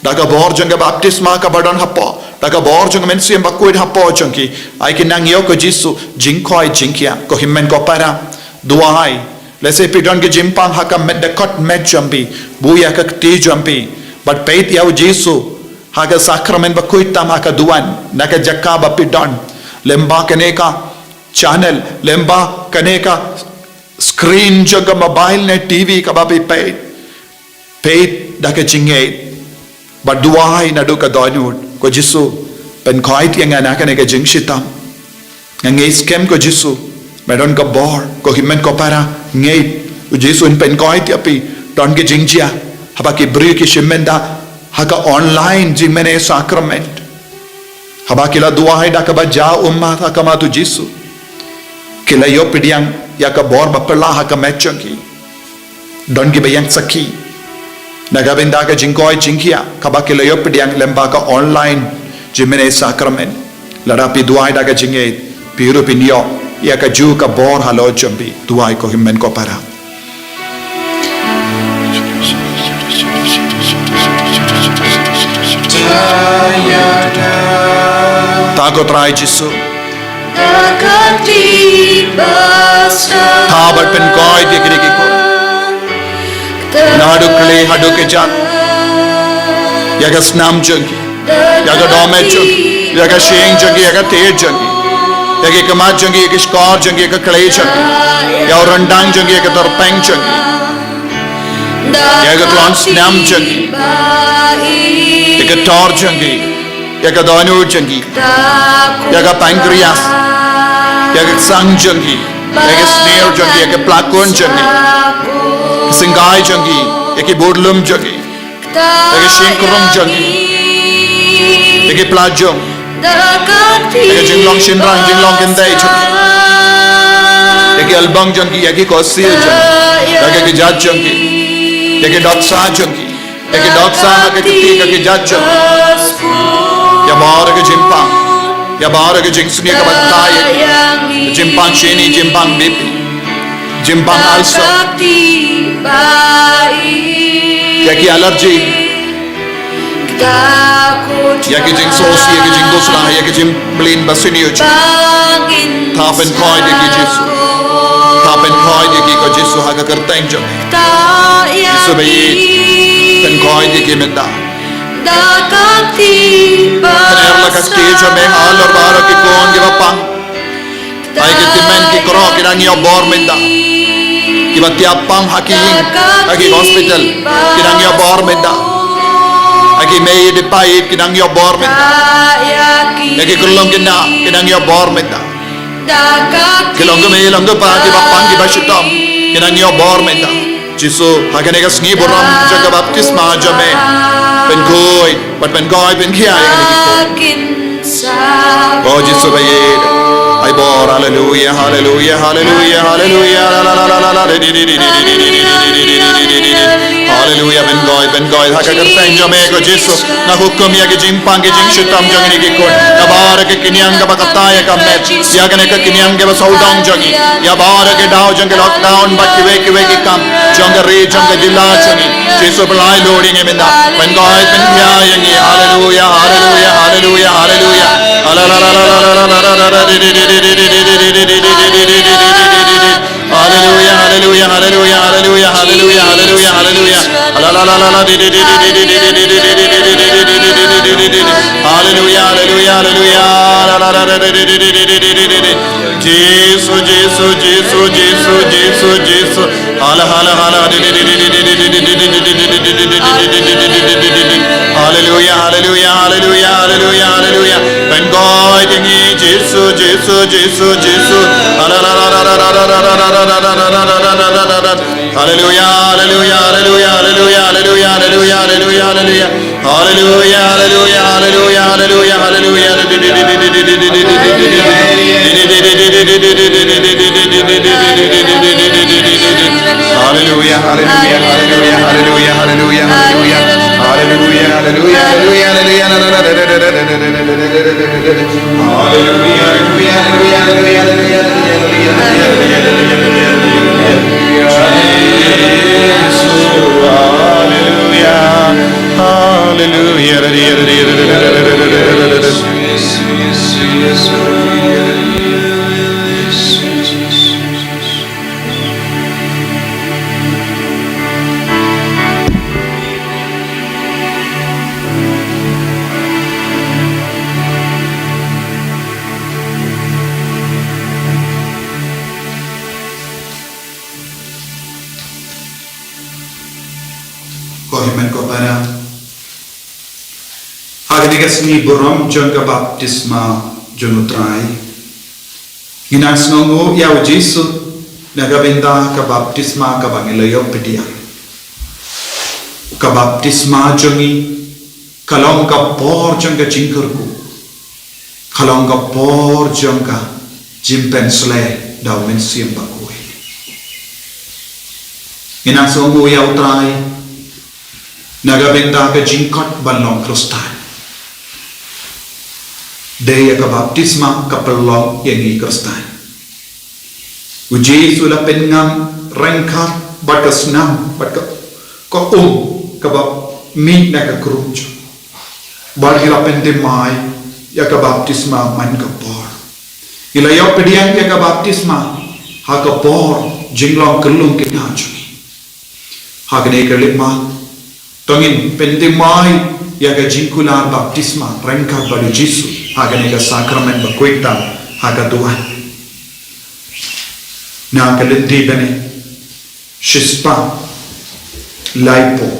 Da ka bor jong ka baptisma kaba don hapoh, da ka bor jong ka Mynsiem Bakhuid hapoh jong ki, ai ki nang ïa ko Jisu jingkhoi jingkhia. Ko hynmen ko para, duwai. Lehse phi don ki jingpang ha ka met, da ka met jong phi, buh ïa ka kti jong phi bad peit ïa u Jisu ha ka sakramen bakhuid tam ha ka duwan na ka jaka ba phi don. Lyngba kane ka channel, lyngba kane ka screen jong ka mobile ne T V kaba phi peit. Peit da ka jingngeit bad duwai naduh ka dohnud, ko Jisu, pynkhuid ïa nga na kane ka jingshitom. Nga ngeit skhem ko Jisu, me don ka bor. Ko hynmen ko para, ngeit, u Jisu un pynkhuid ïa phi. Don ki jingjia haba ki briew ki shim mynta ha ka online jingmane sakramen. Haba ki la duwai da kaba jaw ummat ha khmat u Jisu, ki la ïoh pdiang ïa ka bor ba phylla ha ka met jong ki. Don kiba ïeng sakhi na ka bynta ka jingkhoi jingkhia kaba ki la ïoh pdiang lyngba ka online jingmane sakramen. Lada phi duwai da ka jingngeit, phi ruh phin ïoh ïa kajuh ka bor halor jong phi. Duwai ko hynmen ko para. Ta ko Trai Jisu, Tha bad pynkoit ïa kine ki khun, naduh khlei haduh kjat, ïa ka snam jong ki, ïa ka dohmed jong ki, ïa ka shyieng jong ki, ïa ka tied jong ki, ïa ki khmat jong ki, ïa ki shkor jong ki, ïa ka khlei jong ki, ïa u ryndang jong ki, ïa ka tyrpeng jong ki, ïa ka klong snam jong ki, ïa ka tor jong ki, ïa ka dohnud jong ki, ïa ka pancreas, ïa ka ksang jong ki, ïa ka snier jong ki, ïa ka plakun jong ki, ka syngkai jong ki, ïa ki budlum jong ki, ïa ka shynkrung jong ki, ïa ki pla jong, ïa ka jinglong shynrang jinglong kynthei jong ki, ïa ki albang jong ki, ïa ki khohsiew jong ki, ïa ka kjat jong ki, ïa ki dohkha jong ki, ïa ki dohkha ha ka kti ka kjat jong ki. Ïa baroh ka jingpang, ïa baroh ka jingsniew kaba kta ïa ki, jingpang shini, jingpang B P, jingpang ulcer, ïa ki allergy, ïa ki jingsngewsih, ïa ki jingdusra, ïa ki jingmlien ba sniew jong ki. Tha pynkoit ïa ki Jisu. Tha pynkoit ïa ki ko Jisu ha ka kyrteng jong me. Jisu ba ïeit, pynkoit ïa ki mynta. Kner la ka kti jong me halor baroh ki khun kiba pang. Ai ki tymmen ki kro ki dang ïoh bor mynta. Kiba thiah pang ha ki ïing, ha ki hospital, ki dang ïoh bor mynta. Ha ki mei ki pa ki dang ïoh bor mynta. Ha ki khyllung khynnah ki dang ïoh bor mynta. Ki long kmie long kpa kiba pang kiba shitom ki dang ïoh bor mynta. Jisu, ha kane ka sngi burom jong ka baptisma jong me, pynkoit, pynkoit, pynkhia ïa kine ki khun. O Jisu ba ïeit. Ai bor, haleluia, haleluia, haleluia, haleluia. Haleluia, pynkoit, pynkoit ha ka kyrteng jong me ko Jisu. Nga hukum ïa ki jingpang ki jingshitom jong kine ki khun. Ïa baroh ka kynja kaba kata ïa ka met, ïa kane ka kynja kaba sawdong jong ngi, ïa baroh ki daw jong ki lockdown bad kiwei kiwei ki kam jong ka ri jong ka jylla jong ngi. Jisu, pynlait lut ïa ngi mynta. Pynkoit pynkhia ïa ngi. Haleluia, haleluia, haleluia, haleluia. Haleluia, haleluia, haleluia, haleluia, haleluia, haleluia, haleluia. Haleluia, haleluia, haleluia. Jisu, Jisu, Jisu, Jisu, Jisu, Jisu. Hala, hala, hala. Haleluia, haleluia, haleluia, haleluia, haleluia. Pynkoit ïa ngi Jisu, Jisu, Jisu, Jisu. Hala, hala, hala. Haleluia, haleluia, haleluia, haleluia. Haleluia, haleluia, haleluia, haleluia, haleluia. Haleluia, haleluia, haleluia, haleluia, haleluia, haleluia. Haleluia, haleluia, haleluia, haleluia. Haleluia, haleluia, haleluia, haleluia, haleluia. Jisu, haleluia, haleluia. Ko hynmen ko para, ha kane ka sngi burom jong ka baptisma jong U Trai, ngi nang sngewnguh ïa U Jisu na ka bynta ka baptisma kaba ngi la ïoh pdiang. Ka baptisma jong ngi ka long ka por jong ka jingkyrkhu, ka long ka por jong ka jingpynsleh da U Mynsiem Bakhuid. Ngi nang sngewnguh ïa U Trai na ka bynta ka jingkot ban long Khristan. Dei ïa ka baptisma ka pynlong ïa ngi Khristan. U Jisu u la pynngam ryngkat bad ka snam bad ka, ka um kaba mih na ka krus. Bad ngi la pynthymmai ïa ka baptisma man ka por. Ngi la ïoh pdiang ïa ka baptisma ha ka por jinglong kyllum ki jong ngi. Ha kane ka khyllipmat, to ngin pynthymmai ïa ka jingkular baptisma ryngkat bad u Jisu ha kane ka sakramen bakhuid tam ha ka duwan. Na ka lynti kane, shispah laiphew.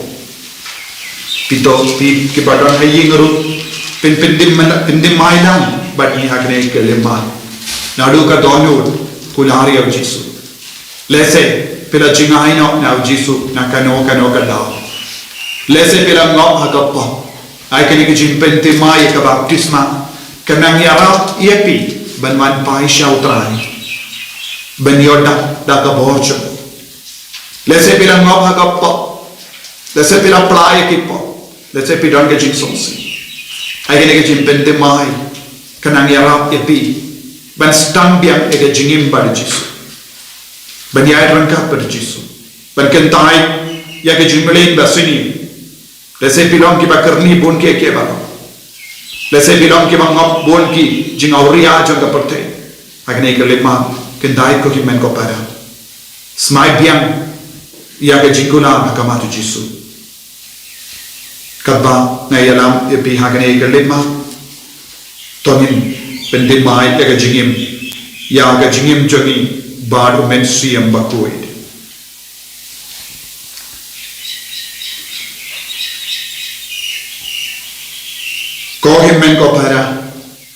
Phi to, phi kiba don ha ïing ruh, pyn, pynthymmai, pynthymmai lang bad ngi ha kane ka khyllipmat. Naduh ka dohnud, kular ïa u Jisu. Lehse phi la jngai noh na u Jisu na kano kano ka daw. Lehse phi la ngop ha ka pop. Ai kane ka jingpynthymmai ïa ka baptisma ka nang ïarap ïa phi ban wan phai sha u Trai, ban ïoh da, da ka bor jong u. Lehse phi la ngop ha ka pop. Lehse phi la pla ïa ki pop. Lehse phi don ka jingsngewsih. Ai kane ka jingpynthymmai ka nang ïarap ïa phi ban sdang biang ïa ka jingim bad u Jisu, ban ïaid ryngkat bad u Jisu, ban kyntait ïa ka jingmlien ba sniew. Lehse phi long kiba kyrni bun ki, kiba long, lehse phi long kiba ngop bun ki jingawria jong ka pyrthei. Ha kane ka khyllipmat, kyntait ko hynmen ko para. Smai biang ïa ka jingkular ha khmat u Jisu. Katba nga ïalam ïa phi ha kane ka khyllipmat, to ngin pynthymmai ïa ka jingim, ïa ka jingim jong ngi bad u Mynsiem Bakhuid. Ko hynmen ko para,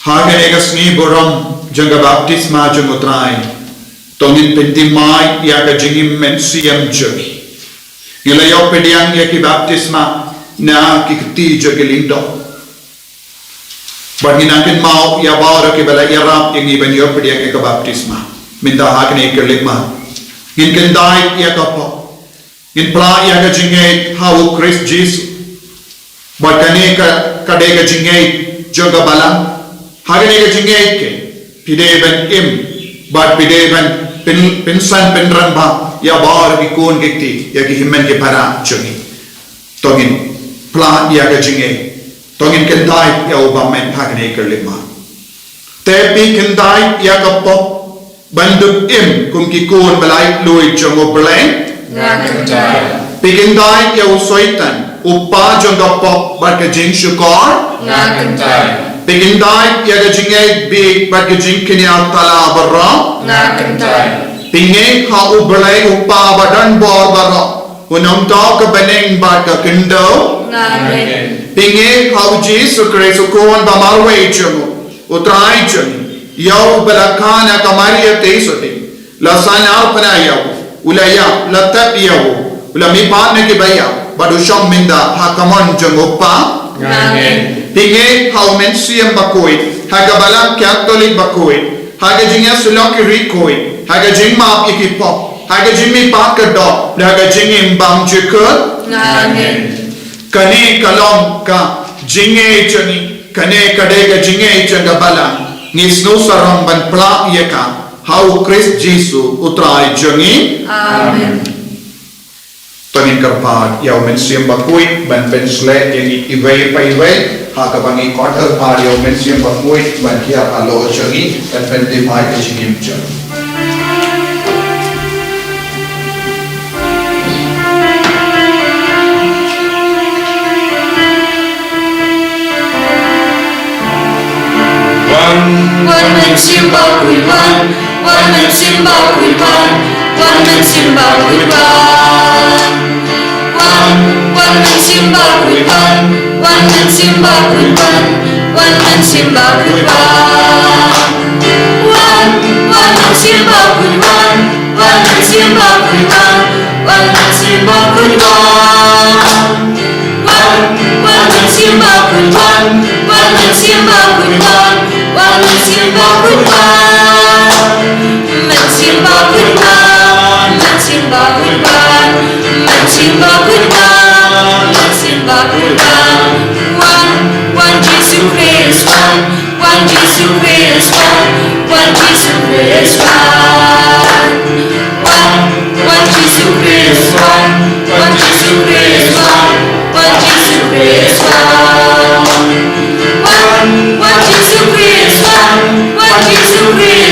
ha kane ka sngi burom jong ka baptisma jong u Trai, to ngin pynthymmai ïa ka jingim mynsiem jong ngi. Ngi la ïoh pdiang ïa ki baptisma na ki kti jong ki lyngdoh. Bad ngin nang kynmaw ïa baroh kiba la ïarap ïa ngi ban ïoh pdiang ïa ka baptisma. Mynta ha kane ka khyllipmat, ngin kyntait ïa ka pop. Ngin pla ïa ka jingngeit ha u Khrist Jisu. Bad kane ka, ka dei ka jingngeit jong ka balang. Ha kane ka jingngeit ke, phi dei ban im bad phi dei ban pyn, pynsan pynrangbah ïa baroh ki khun ki kti, ïa ki hynmen ki para jong ngi. To ngin pla ïa ka jingngeit. To ngin kyntait ïa u bymman ha kane ka khyllipmat. Te phi kyntait ïa ka pop ban dup im kum ki khun ba laitluid jong u Blei? Nga kyntait. Phi kyntait ïa u Soitan, u pa jong ka pop bad ka jingshukor? Nga kyntait. Phi kyntait ïa ka jingngeit bieit bad ka jingkñia tala baroh? Nga kyntait. Phi ngeit ha u Blei u Kpa ba don bor baroh, u nongthoh ka bneng bad ka khyndew? Nga ngeit. Phi ngeit ha u Jisu Khrist, u Khun ba marwei jong u, u Trai jong ngi, ïa uba la kha na ka Maria Theisotti, la sahnarphna ïa u, u la ïap, la tep ïa u, u la mihpat na kiba ïap, bad u shong mynta ha ka mon jong u Kpa? Nga ngeit. Phi ngeit ha u Mynsiem Bakhuid, ha ka Balang Katholik bakhuid, ha ka jingïasyllok ki riewkhuid, ha ka jingmap ïa ki pop, ha ka jingmihpat ka doh, ha ka jingim bymjukut? Nga ngeit. Kane ka long ka jingngeit jong ngi, kane ka dei ka jingngeit jong ka balang. Ngi sngewsarong ban pla ïa ka ha u Khrist Jisu u Trai jong ngi. Amen. To ngin kyrpad ïa u Mynsiem Bakhuid ban pynshlei ïa ngi iwei pa iwei, ha kaba ngi khot kyrpad ïa u Mynsiem Bakhuid ban hiar halor jong ngi, ban pynthymmai ïa ka jingim jong ngi. Wan, wan Mynsiem Bakhuid wan, wan Mynsiem Bakhuid wan, wan Mynsiem Bakhuid wan. Wan, wan Mynsiem Bakhuid wan, wan Mynsiem Bakhuid wan, wan Mynsiem Bakhuid wan. Wan, wan Mynsiem Bakhuid wan, wan Mynsiem Bakhuid wan, wan Mynsiem Bakhuid wan. Wan, wan Mynsiem Bakhuid wan, wan Mynsiem Bakhuid wan, wan Mynsiem Bakhuid wan. Mynsiem Bakhuid wan, Mynsiem Bakhuid wan, Mynsiem Bakhuid wan, Mynsiem Bakhuid wan. Wan, wan Jisu Khrist wan, wan Jisu Khrist wan, wan Jisu Khrist wan. Wan, wan Jisu Khrist wan, wan Jisu Khrist wan, wan Jisu Khrist wan. Wan, wan Jisu Khrist wan, wan Jisu Khrist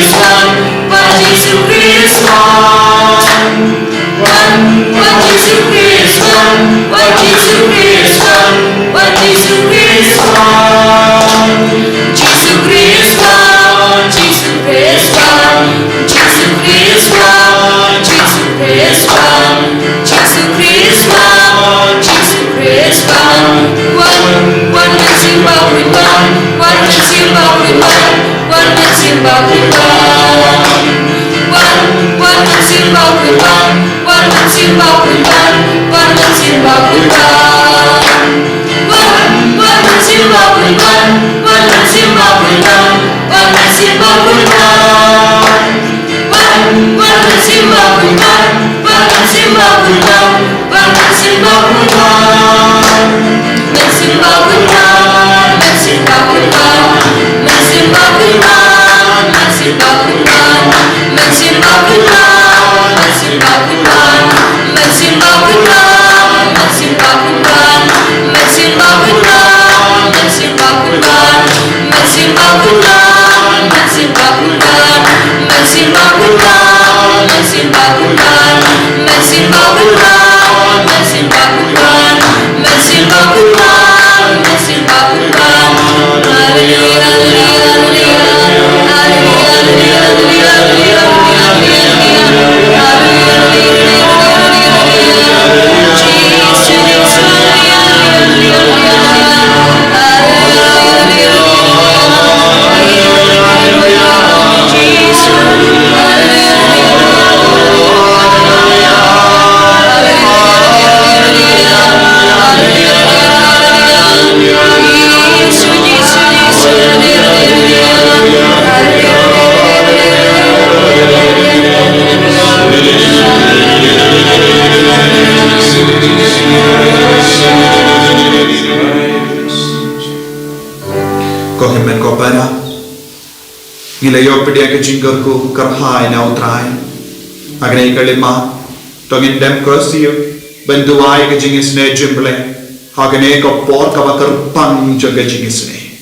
Ko hynmen ko para, ngi la ïoh pdiang ka jingkyrkhu kyrhai na U Trai. Ha kane ka lima, to ngin dem ko siew ban duwai ka jingisynei jong U Blei ha kane ka por kaba kyrpang jong ka jingisynei.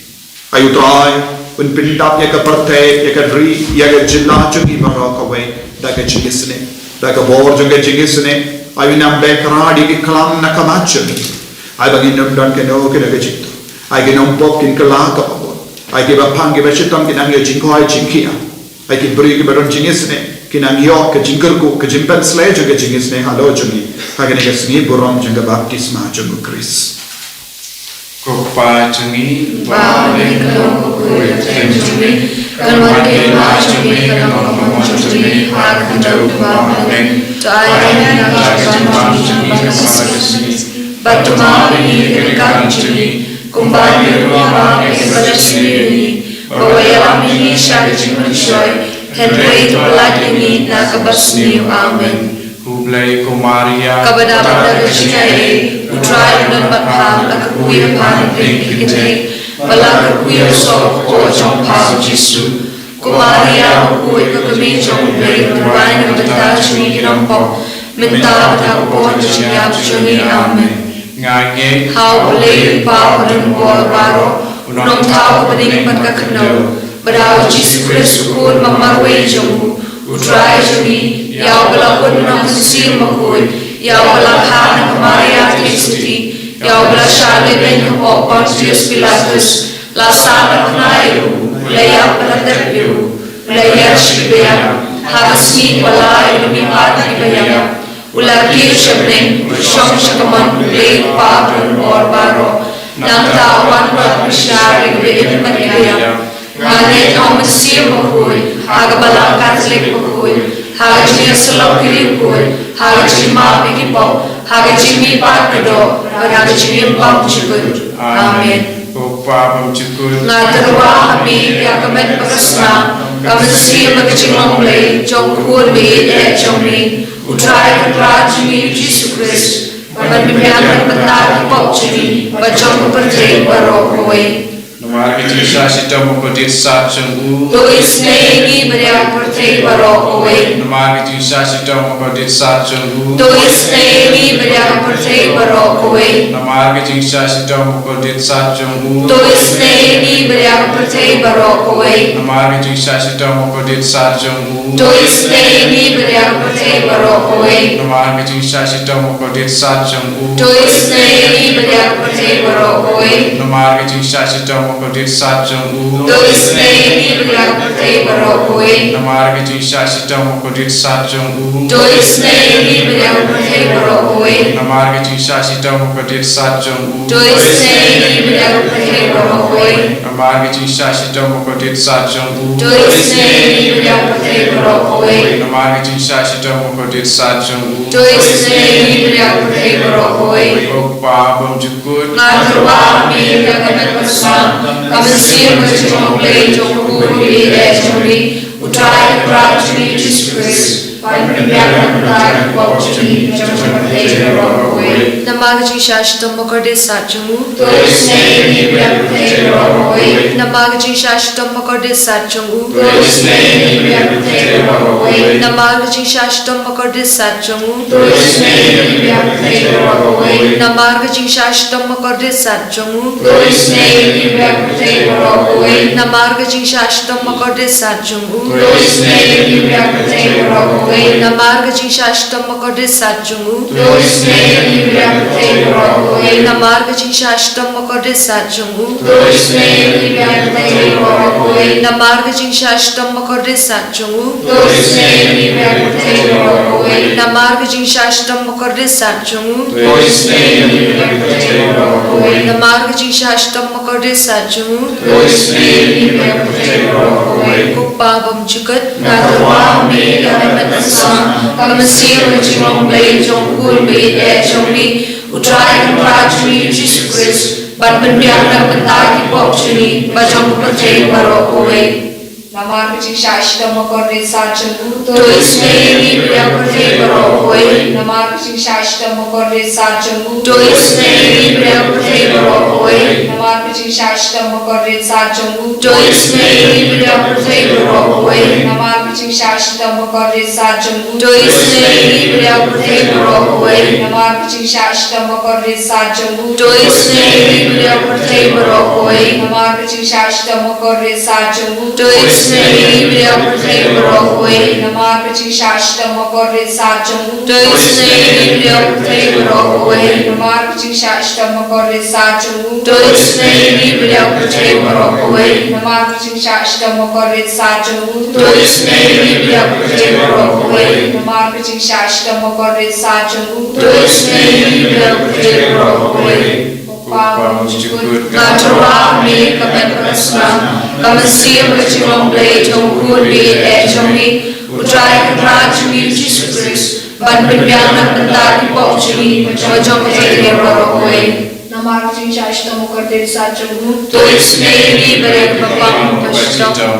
Ai U Trai, un pyndap ïa ka pyrthei, ïa ka ri, ïa ka jylla jong ngi baroh kawei da ka jingisynei, da ka bor jong ka jingisynei. Ai un ïam beh kyrhai ïa ki khlam na ka mat jong ngi. Ai ba ngin ym don kano kano ka jingtuh. Ai ki nongpop kin kylla kaba bun. Ai kiba pang kiba shitom kin nang ïoh jingkhoi jingkhiah. Ai ki briew kiba don jingisynei kin nang ïoh ka jingkyrkhu, ka jingpynsleh jong ka jingisynei halor jong ngi ha kane ka sngi burom jong ka baptisma jong U Khrist. Ko Kpa jong ngi, ba ha bneng, ka long ka kyrteng jong me, kan wan ka hima jong me, kan long ka mon jong me ha ka khyndew kumba ha bneng. To ai ha ngi mynta ka jingpang jong ngi ka sngewbha, bad to map ïa ngi ka ryngkat jong ngi, kumba ngi ruh ngi map ïa kiba leh sniew ïa ngi, bad wat ïalam ïa ngi sha ka jingpynshoi, hynrei to pyllait ïa ngi na ka basniew. Amen. Khublei ko Maria, kaba dap da ka jingaiei, U Trai u don bad pha, la kyrkhu ïa pha na pdeng ki kynthei, bad la kyrkhu ïa u soh ka kpoh jong pha U Jisu. Ko Maria bakhuid, ko kmie jong U Blei, to duwai na ka bynta jong ngi ki nongpop, mynta bad ha ka por ka jingïap jong ngi. Amen. Nga ngeit ha U Blei U Kpa uba don bor baroh, u Nongthaw ka bneng bad ka khyndew, bad ha U Jisu Khrist u Khun ba marwei jong u, U Trai jong ngi, ïa uba la pun u Nongpynsiem Bakhuid, ïa uba la kha na ka Maria Theisotti, ïa uba la shah leh beiñ hapoh Pontius Pilatus, la sahnarphna ïa u, la ïap bad la tep ïa u, la ïaid sha ki baïap, ha ka sngi kaba lai u la mihpat na ki baïap, u la kiew sha bneng, u shong sha ka mon U Blei U Kpa uba don bor baroh. Nangta u wan ban pynshai ïa kiba im bad kiba ïap. Nga ngeit ha U Mynsiem Bakhuid, ha ka Balang Katholik bakhuid, ha ka jingïasyllok ki riewkhuid, ha ka jingmap ïa ki pop, ha ka jingmihpat ka doh, bad ha ka jingim bymjukut. Amen. Ko Kpa bymjukut, nga tyrwa ha me ïa ka met bad ka snam, ka mynsiem bad ka jinglong Blei jong u Khun ba ïeit eh jong me, U Trai Kynrad jong ngi U Jisu Khrist, ban pynbiang na ka bynta ki pop jong ngi bad jong ka pyrthei baroh kawei. Namar ka jingshah shitom ha ka kordit sat jong u, to isynei ïa ngi bad ïa ka pyrthei baroh kawei. Namar ka jingshah shitom ha ka kordit sat jong u, to isynei ïa ngi bad ïa ka pyrthei baroh kawei. Namar ka jingshah shitom ha ka kordit sat jong u, to isynei ïa ngi bad ïa ka pyrthei baroh kawei. Namar ka jingshah shitom ha ka kordit sat jong u, to isynei ïa ngi bad ïa ka pyrthei baroh kawei. Namar ka jingshah shitom ha ka kordit sat jong u, to isynei ïa ngi bad ïa ka pyrthei baroh kawei. Namar ka jingshah shitom ha ka kordit sat jong u. To isynei ïa ngi bad ïa ka pyrthei baroh kawei. Namar ka jingshah shitom bakordit sat jong u. To isynei ïa ngi bad ïa ka pyrthei baroh kawei. Namar ka jingshah shitom bakordit sat jong u. To isynei ïa ngi bad ïa ka pyrthei baroh kawei. Namar ka jingshah shitom bakordit sat jong u. To isynei ïa ngi bad ïa ka pyrthei baroh kawei. Namar ka jingshah shitom bakordit sat jong u. To isynei ïa ngi bad ïa ka pyrthei baroh kawei. Ko Kpa bymjukut. Nga tyrwa ha me ïa ka met ka snam, ka mynsiem bad ka jinglong Blei jong u Khun baieit jong ngi, U Trai Kynrad jong ngi Jisu Khrist, ban pynbiang na ka bynta ki pop jong ngi, jong ka pyrthei baroh kawei. Namar ka jingshah shitom bakordit sat jong u. To isynei ïa ngi bad ïa ka pyrthei baroh kawei. Namar ka jingshah shitom bakordit sat jong u. To isynei ïa ngi bad ïa ka pyrthei baroh kawei. Namar ka jingshah shitom bakordit sat jong u. To isynei ïa ngi bad ïa ka pyrthei baroh kawei. Namar ka jingshah shitom bakordit sat jong u. To isynei ïa ngi bad ïa ka pyrthei baroh kawei. Namar ka jingshah shitom bakordit sat jong u. To isynei ïa ngi bad ïa ka pyrthei baroh kawei. Namar ka jingshah shitom bakordit sat jong u. To isynei ïa ngi bad ïa ka pyrthei baroh kawei. Namar ka jingshah shitom bakordit sat jong u. To isynei ïa ngi bad ïa ka pyrthei baroh kawei. Namar ka jingshah shitom bakordit sat jong u. To isynei ïa ngi bad ïa ka pyrthei baroh kawei. Namar ka jingshah shitom bakordit sat jong u. To isynei ïa ngi bad ïa ka pyrthei baroh kawei. Namar ka jingshah shitom bakordit sat jong u. To isynei ïa ngi bad ïa ka pyrthei baroh kawei. Ko Kpa bymjukut. Nga tyrwa ha me ïa ka met ka snam, ka mynsiem bad ka jinglong Blei jong u Khun baieit jong ngi, U Trai Kynrad jong ngi Jisu Khrist, ban pynbiang na ka bynta ki pop jong ngi bad jong ka pyrthei baroh kawei. Namar ka jingshah shitom bakordit sat jong u. To isynei ïa ngi bad ïa ka pyrthei baroh kawei. Namar ka jingshah shitom bakordit sat jong u. To isynei ïa ngi bad ïa ka pyrthei baroh kawei. Namar ka jingshah shitom bakordit sat jong u. To isynei ïa ngi bad ïa ka pyrthei baroh kawei. Namar ka jingshah shitom bakordit sat jong u. To isynei ïa ngi bad ïa ka pyrthei baroh kawei. Namar ka jingshah shitom bakordit sat jong u. To isynei ïa ngi bad ïa ka pyrthei baroh kawei. Namar ka jingshah shitom bakordit sat jong u. To isynei ïa ngi bad ïa ka pyrthei baroh kawei. Namar ka jingshah shitom bakordit sat jong u. To isynei ïa ngi bad ïa ka pyrthei baroh kawei. Namar ka jingshah shitom bakordit sat jong u. To isynei ïa ngi bad ïa ka pyrthei baroh kawei. Namar ka jingshah shitom bakordit sat jong u. To isynei ïa ngi bad ïa ka pyrthei baroh kawei. Namar ka jingshah shitom bakordit sat jong u. To isynei ïa ngi bad ïa ka pyrthei baroh kawei. Ko Kpa bymjukut. Nga tyrwa ha me ïa ka met bad ka snam, ka mynsiem bad ka jinglong Blei jong u Khun baieit jong ngi, U Trai Kynrad jong ngi Jisu Khrist, ban pynbiang na ka bynta ki pop jong ngi bad jong ka pyrthei baroh kawei. Namar ka jingshah shitom bakordit sat jong u. To isynei ïa ngi bad ïa kiba pang kiba shitom.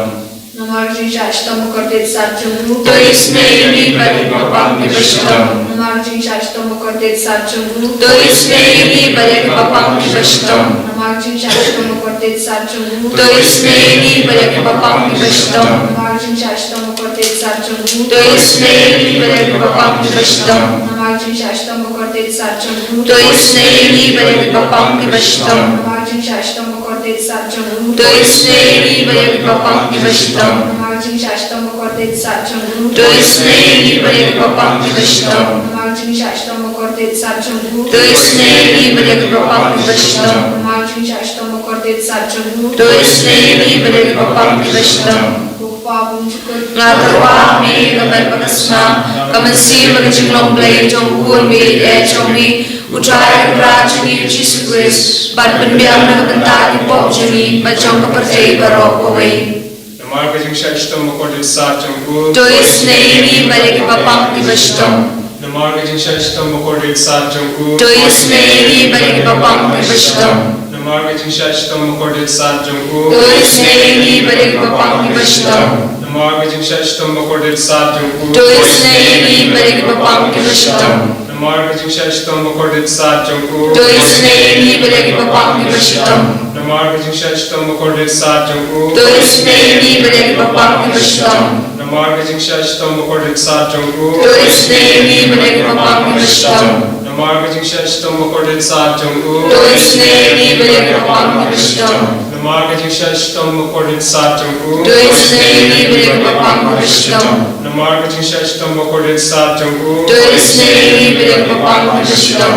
Namar ka jingshah shitom bakordit sat jong u. To isynei ïa ngi bad ïa kiba pang kiba shitom. Namar ka jingshah shitom bakordit sat jong u. To isynei ïa ngi bad ïa kiba pang kiba shitom. Namar ka jingshah shitom bakordit sat jong u. To isynei ïa ngi bad ïa kiba pang kiba shitom. Namar ka jingshah shitom bakordit sat jong u. To isynei ïa ngi bad ïa kiba pang kiba shitom. Namar ka jingshah shitom bakordit sat jong u. To isynei ïa ngi bad ïa kiba pang kiba shitom. Namar ka jingshah shitom bakordit sat jong u. To isynei ïa ngi bad ïa kiba pang kiba shitom. Namar ka jingshah shitom bakordit sat jong u. To isynei ïa ngi bad ïa kiba pang kiba shitom. Namar ka jingshah shitom bakordit sat jong u. To isynei ïa ngi bad ïa kiba pang kiba shitom. Namar ka jingshah shitom bakordit sat jong u. To isynei ïa ngi bad ïa kiba pang kiba shitom. Ko Kpa bymjukut. Nga tyrwa ha me ïa ka met bad ka snam, ka mynsiem bad ka jinglong Blei jong u Khun baieit jong ngi, U Trai Kynrad jong ngi Jisu Khrist, ban pynbiang na ka bynta ki pop jong ngi bad jong ka pyrthei baroh kawei. Namar ka jingshah shitom bakordit sat jong u. To isynei ïa ngi bad ïa kiba pang kiba shitom. Namar ka jingshah shitom bakordit sat jong u. To isynei ïa ngi bad ïa kiba pang kiba shitom. Namar ka jingshah shitom bakordit sat jong u. To isynei ïa ngi bad ïa kiba pang kiba shitom. Namar ka jingshah shitom bakordit sat jong u. To isynei ïa ngi bad ïa kiba pang kiba shitom. Namar ka jingshah shitom bakordit sat jong u. To isynei ïa ngi bad ïa kiba pang kiba shitom. Namar ka jingshah shitom bakordit sat jong u. To isynei ïa ngi bad ïa kiba pang kiba shitom. Namar ka jingshah shitom bakordit sat jong u. To isynei ïa ngi bad ïa kiba pang kiba shitom. Namar ka jingshah shitom bakordit sat jong u. To isynei ïa ngi bad ïa kiba pang kiba shitom. Namar ka jingshah shitom bakordit sat jong u. To isynei ïa ngi bad ïa kiba pang kiba shitom. Namar ka jingshah shitom bakordit sat jong u. To isynei ïa ngi bad ïa kiba pang kiba shitom.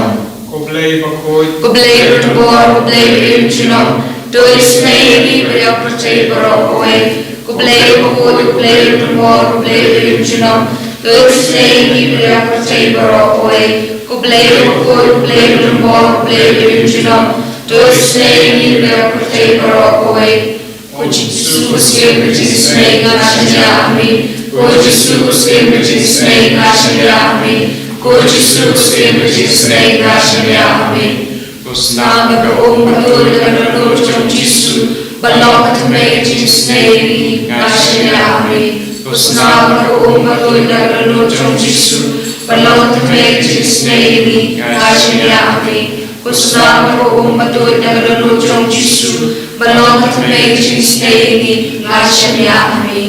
Ko Blei bakhuid. Ko Blei badonbor, ko Blei ba im junom. To isynei ïa ngi bad ïa u pyrthei baroh kawei. Ko Blei bakhuid, ko Blei badonbor, ko Blei baïaid junom. To isynei ïa ngi bad ïa u pyrthei baroh kawei. Ko Blei bakhuid, ko Blei badonbor, ko Blei baïaid junom. To isynei ïa ngi bad ïa u pyrthei baroh kawei. Ko Jisu, ko Syiem ka jingisynei, nga shaniah ha me. Ko Jisu, ko Syiem ka jingisynei, nga shaniah ha me. Ko Jisu, ko Syiem ka jingisynei, nga shaniah ha me. Ko Snam bad ka um ka tuid na ka dohnud jong u Jisu, ban long ka thymmei ka jingisynei ïa ngi, nga shaniah ha me. Ko Snam bad ka um ka tuid na ka dohnud jong u Jisu, ban long ka thymmei ka jingisynei ïa ngi, nga shaniah ha me. Ko Snam bad ka um ka tuid na ka dohnud jong u Jisu, ban long ka thymmei ka jingisynei ïa ngi, nga shaniah ha me.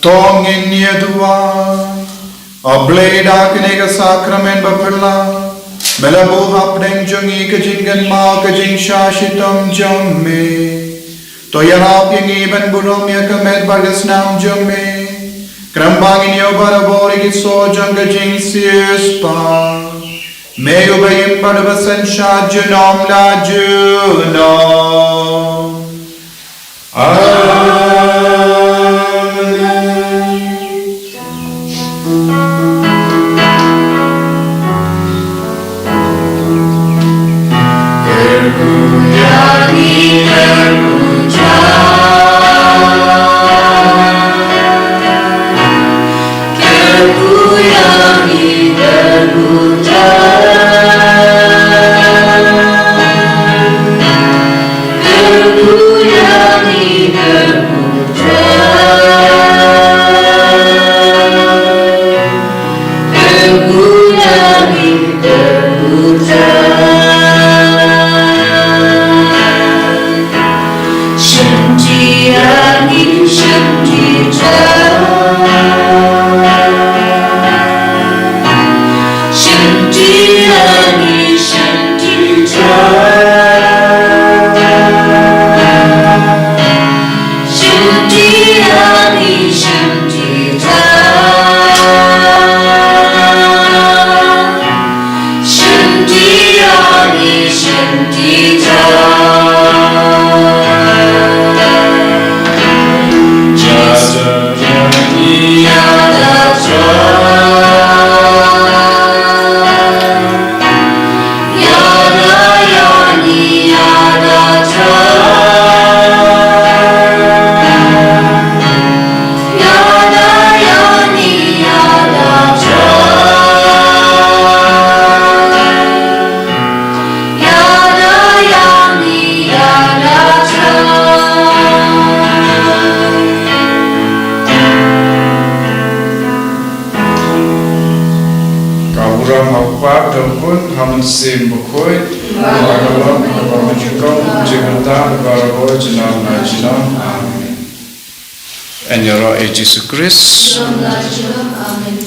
To ngin ïa duwai. A Blei, da kane ka sakramen baphylla, me la buh hapdeng jong ngi ka jingkynmaw ka jingshah shitom jong me. To ïarap ïa ngi ban burom ïa ka met bad ka snam jong me, khnang ba ngin ïoh barabor ïa ki soh jong ka jingsiewspah. Me uba im bad uba synshar junom la junom. Amen. Mynsiem Bakhuid, ba ka long, ba ka long, jingkong, jingkata, ba ka long, junom la junom. Amen. Yn ïaroh ïa Jisu Khrist. Amen.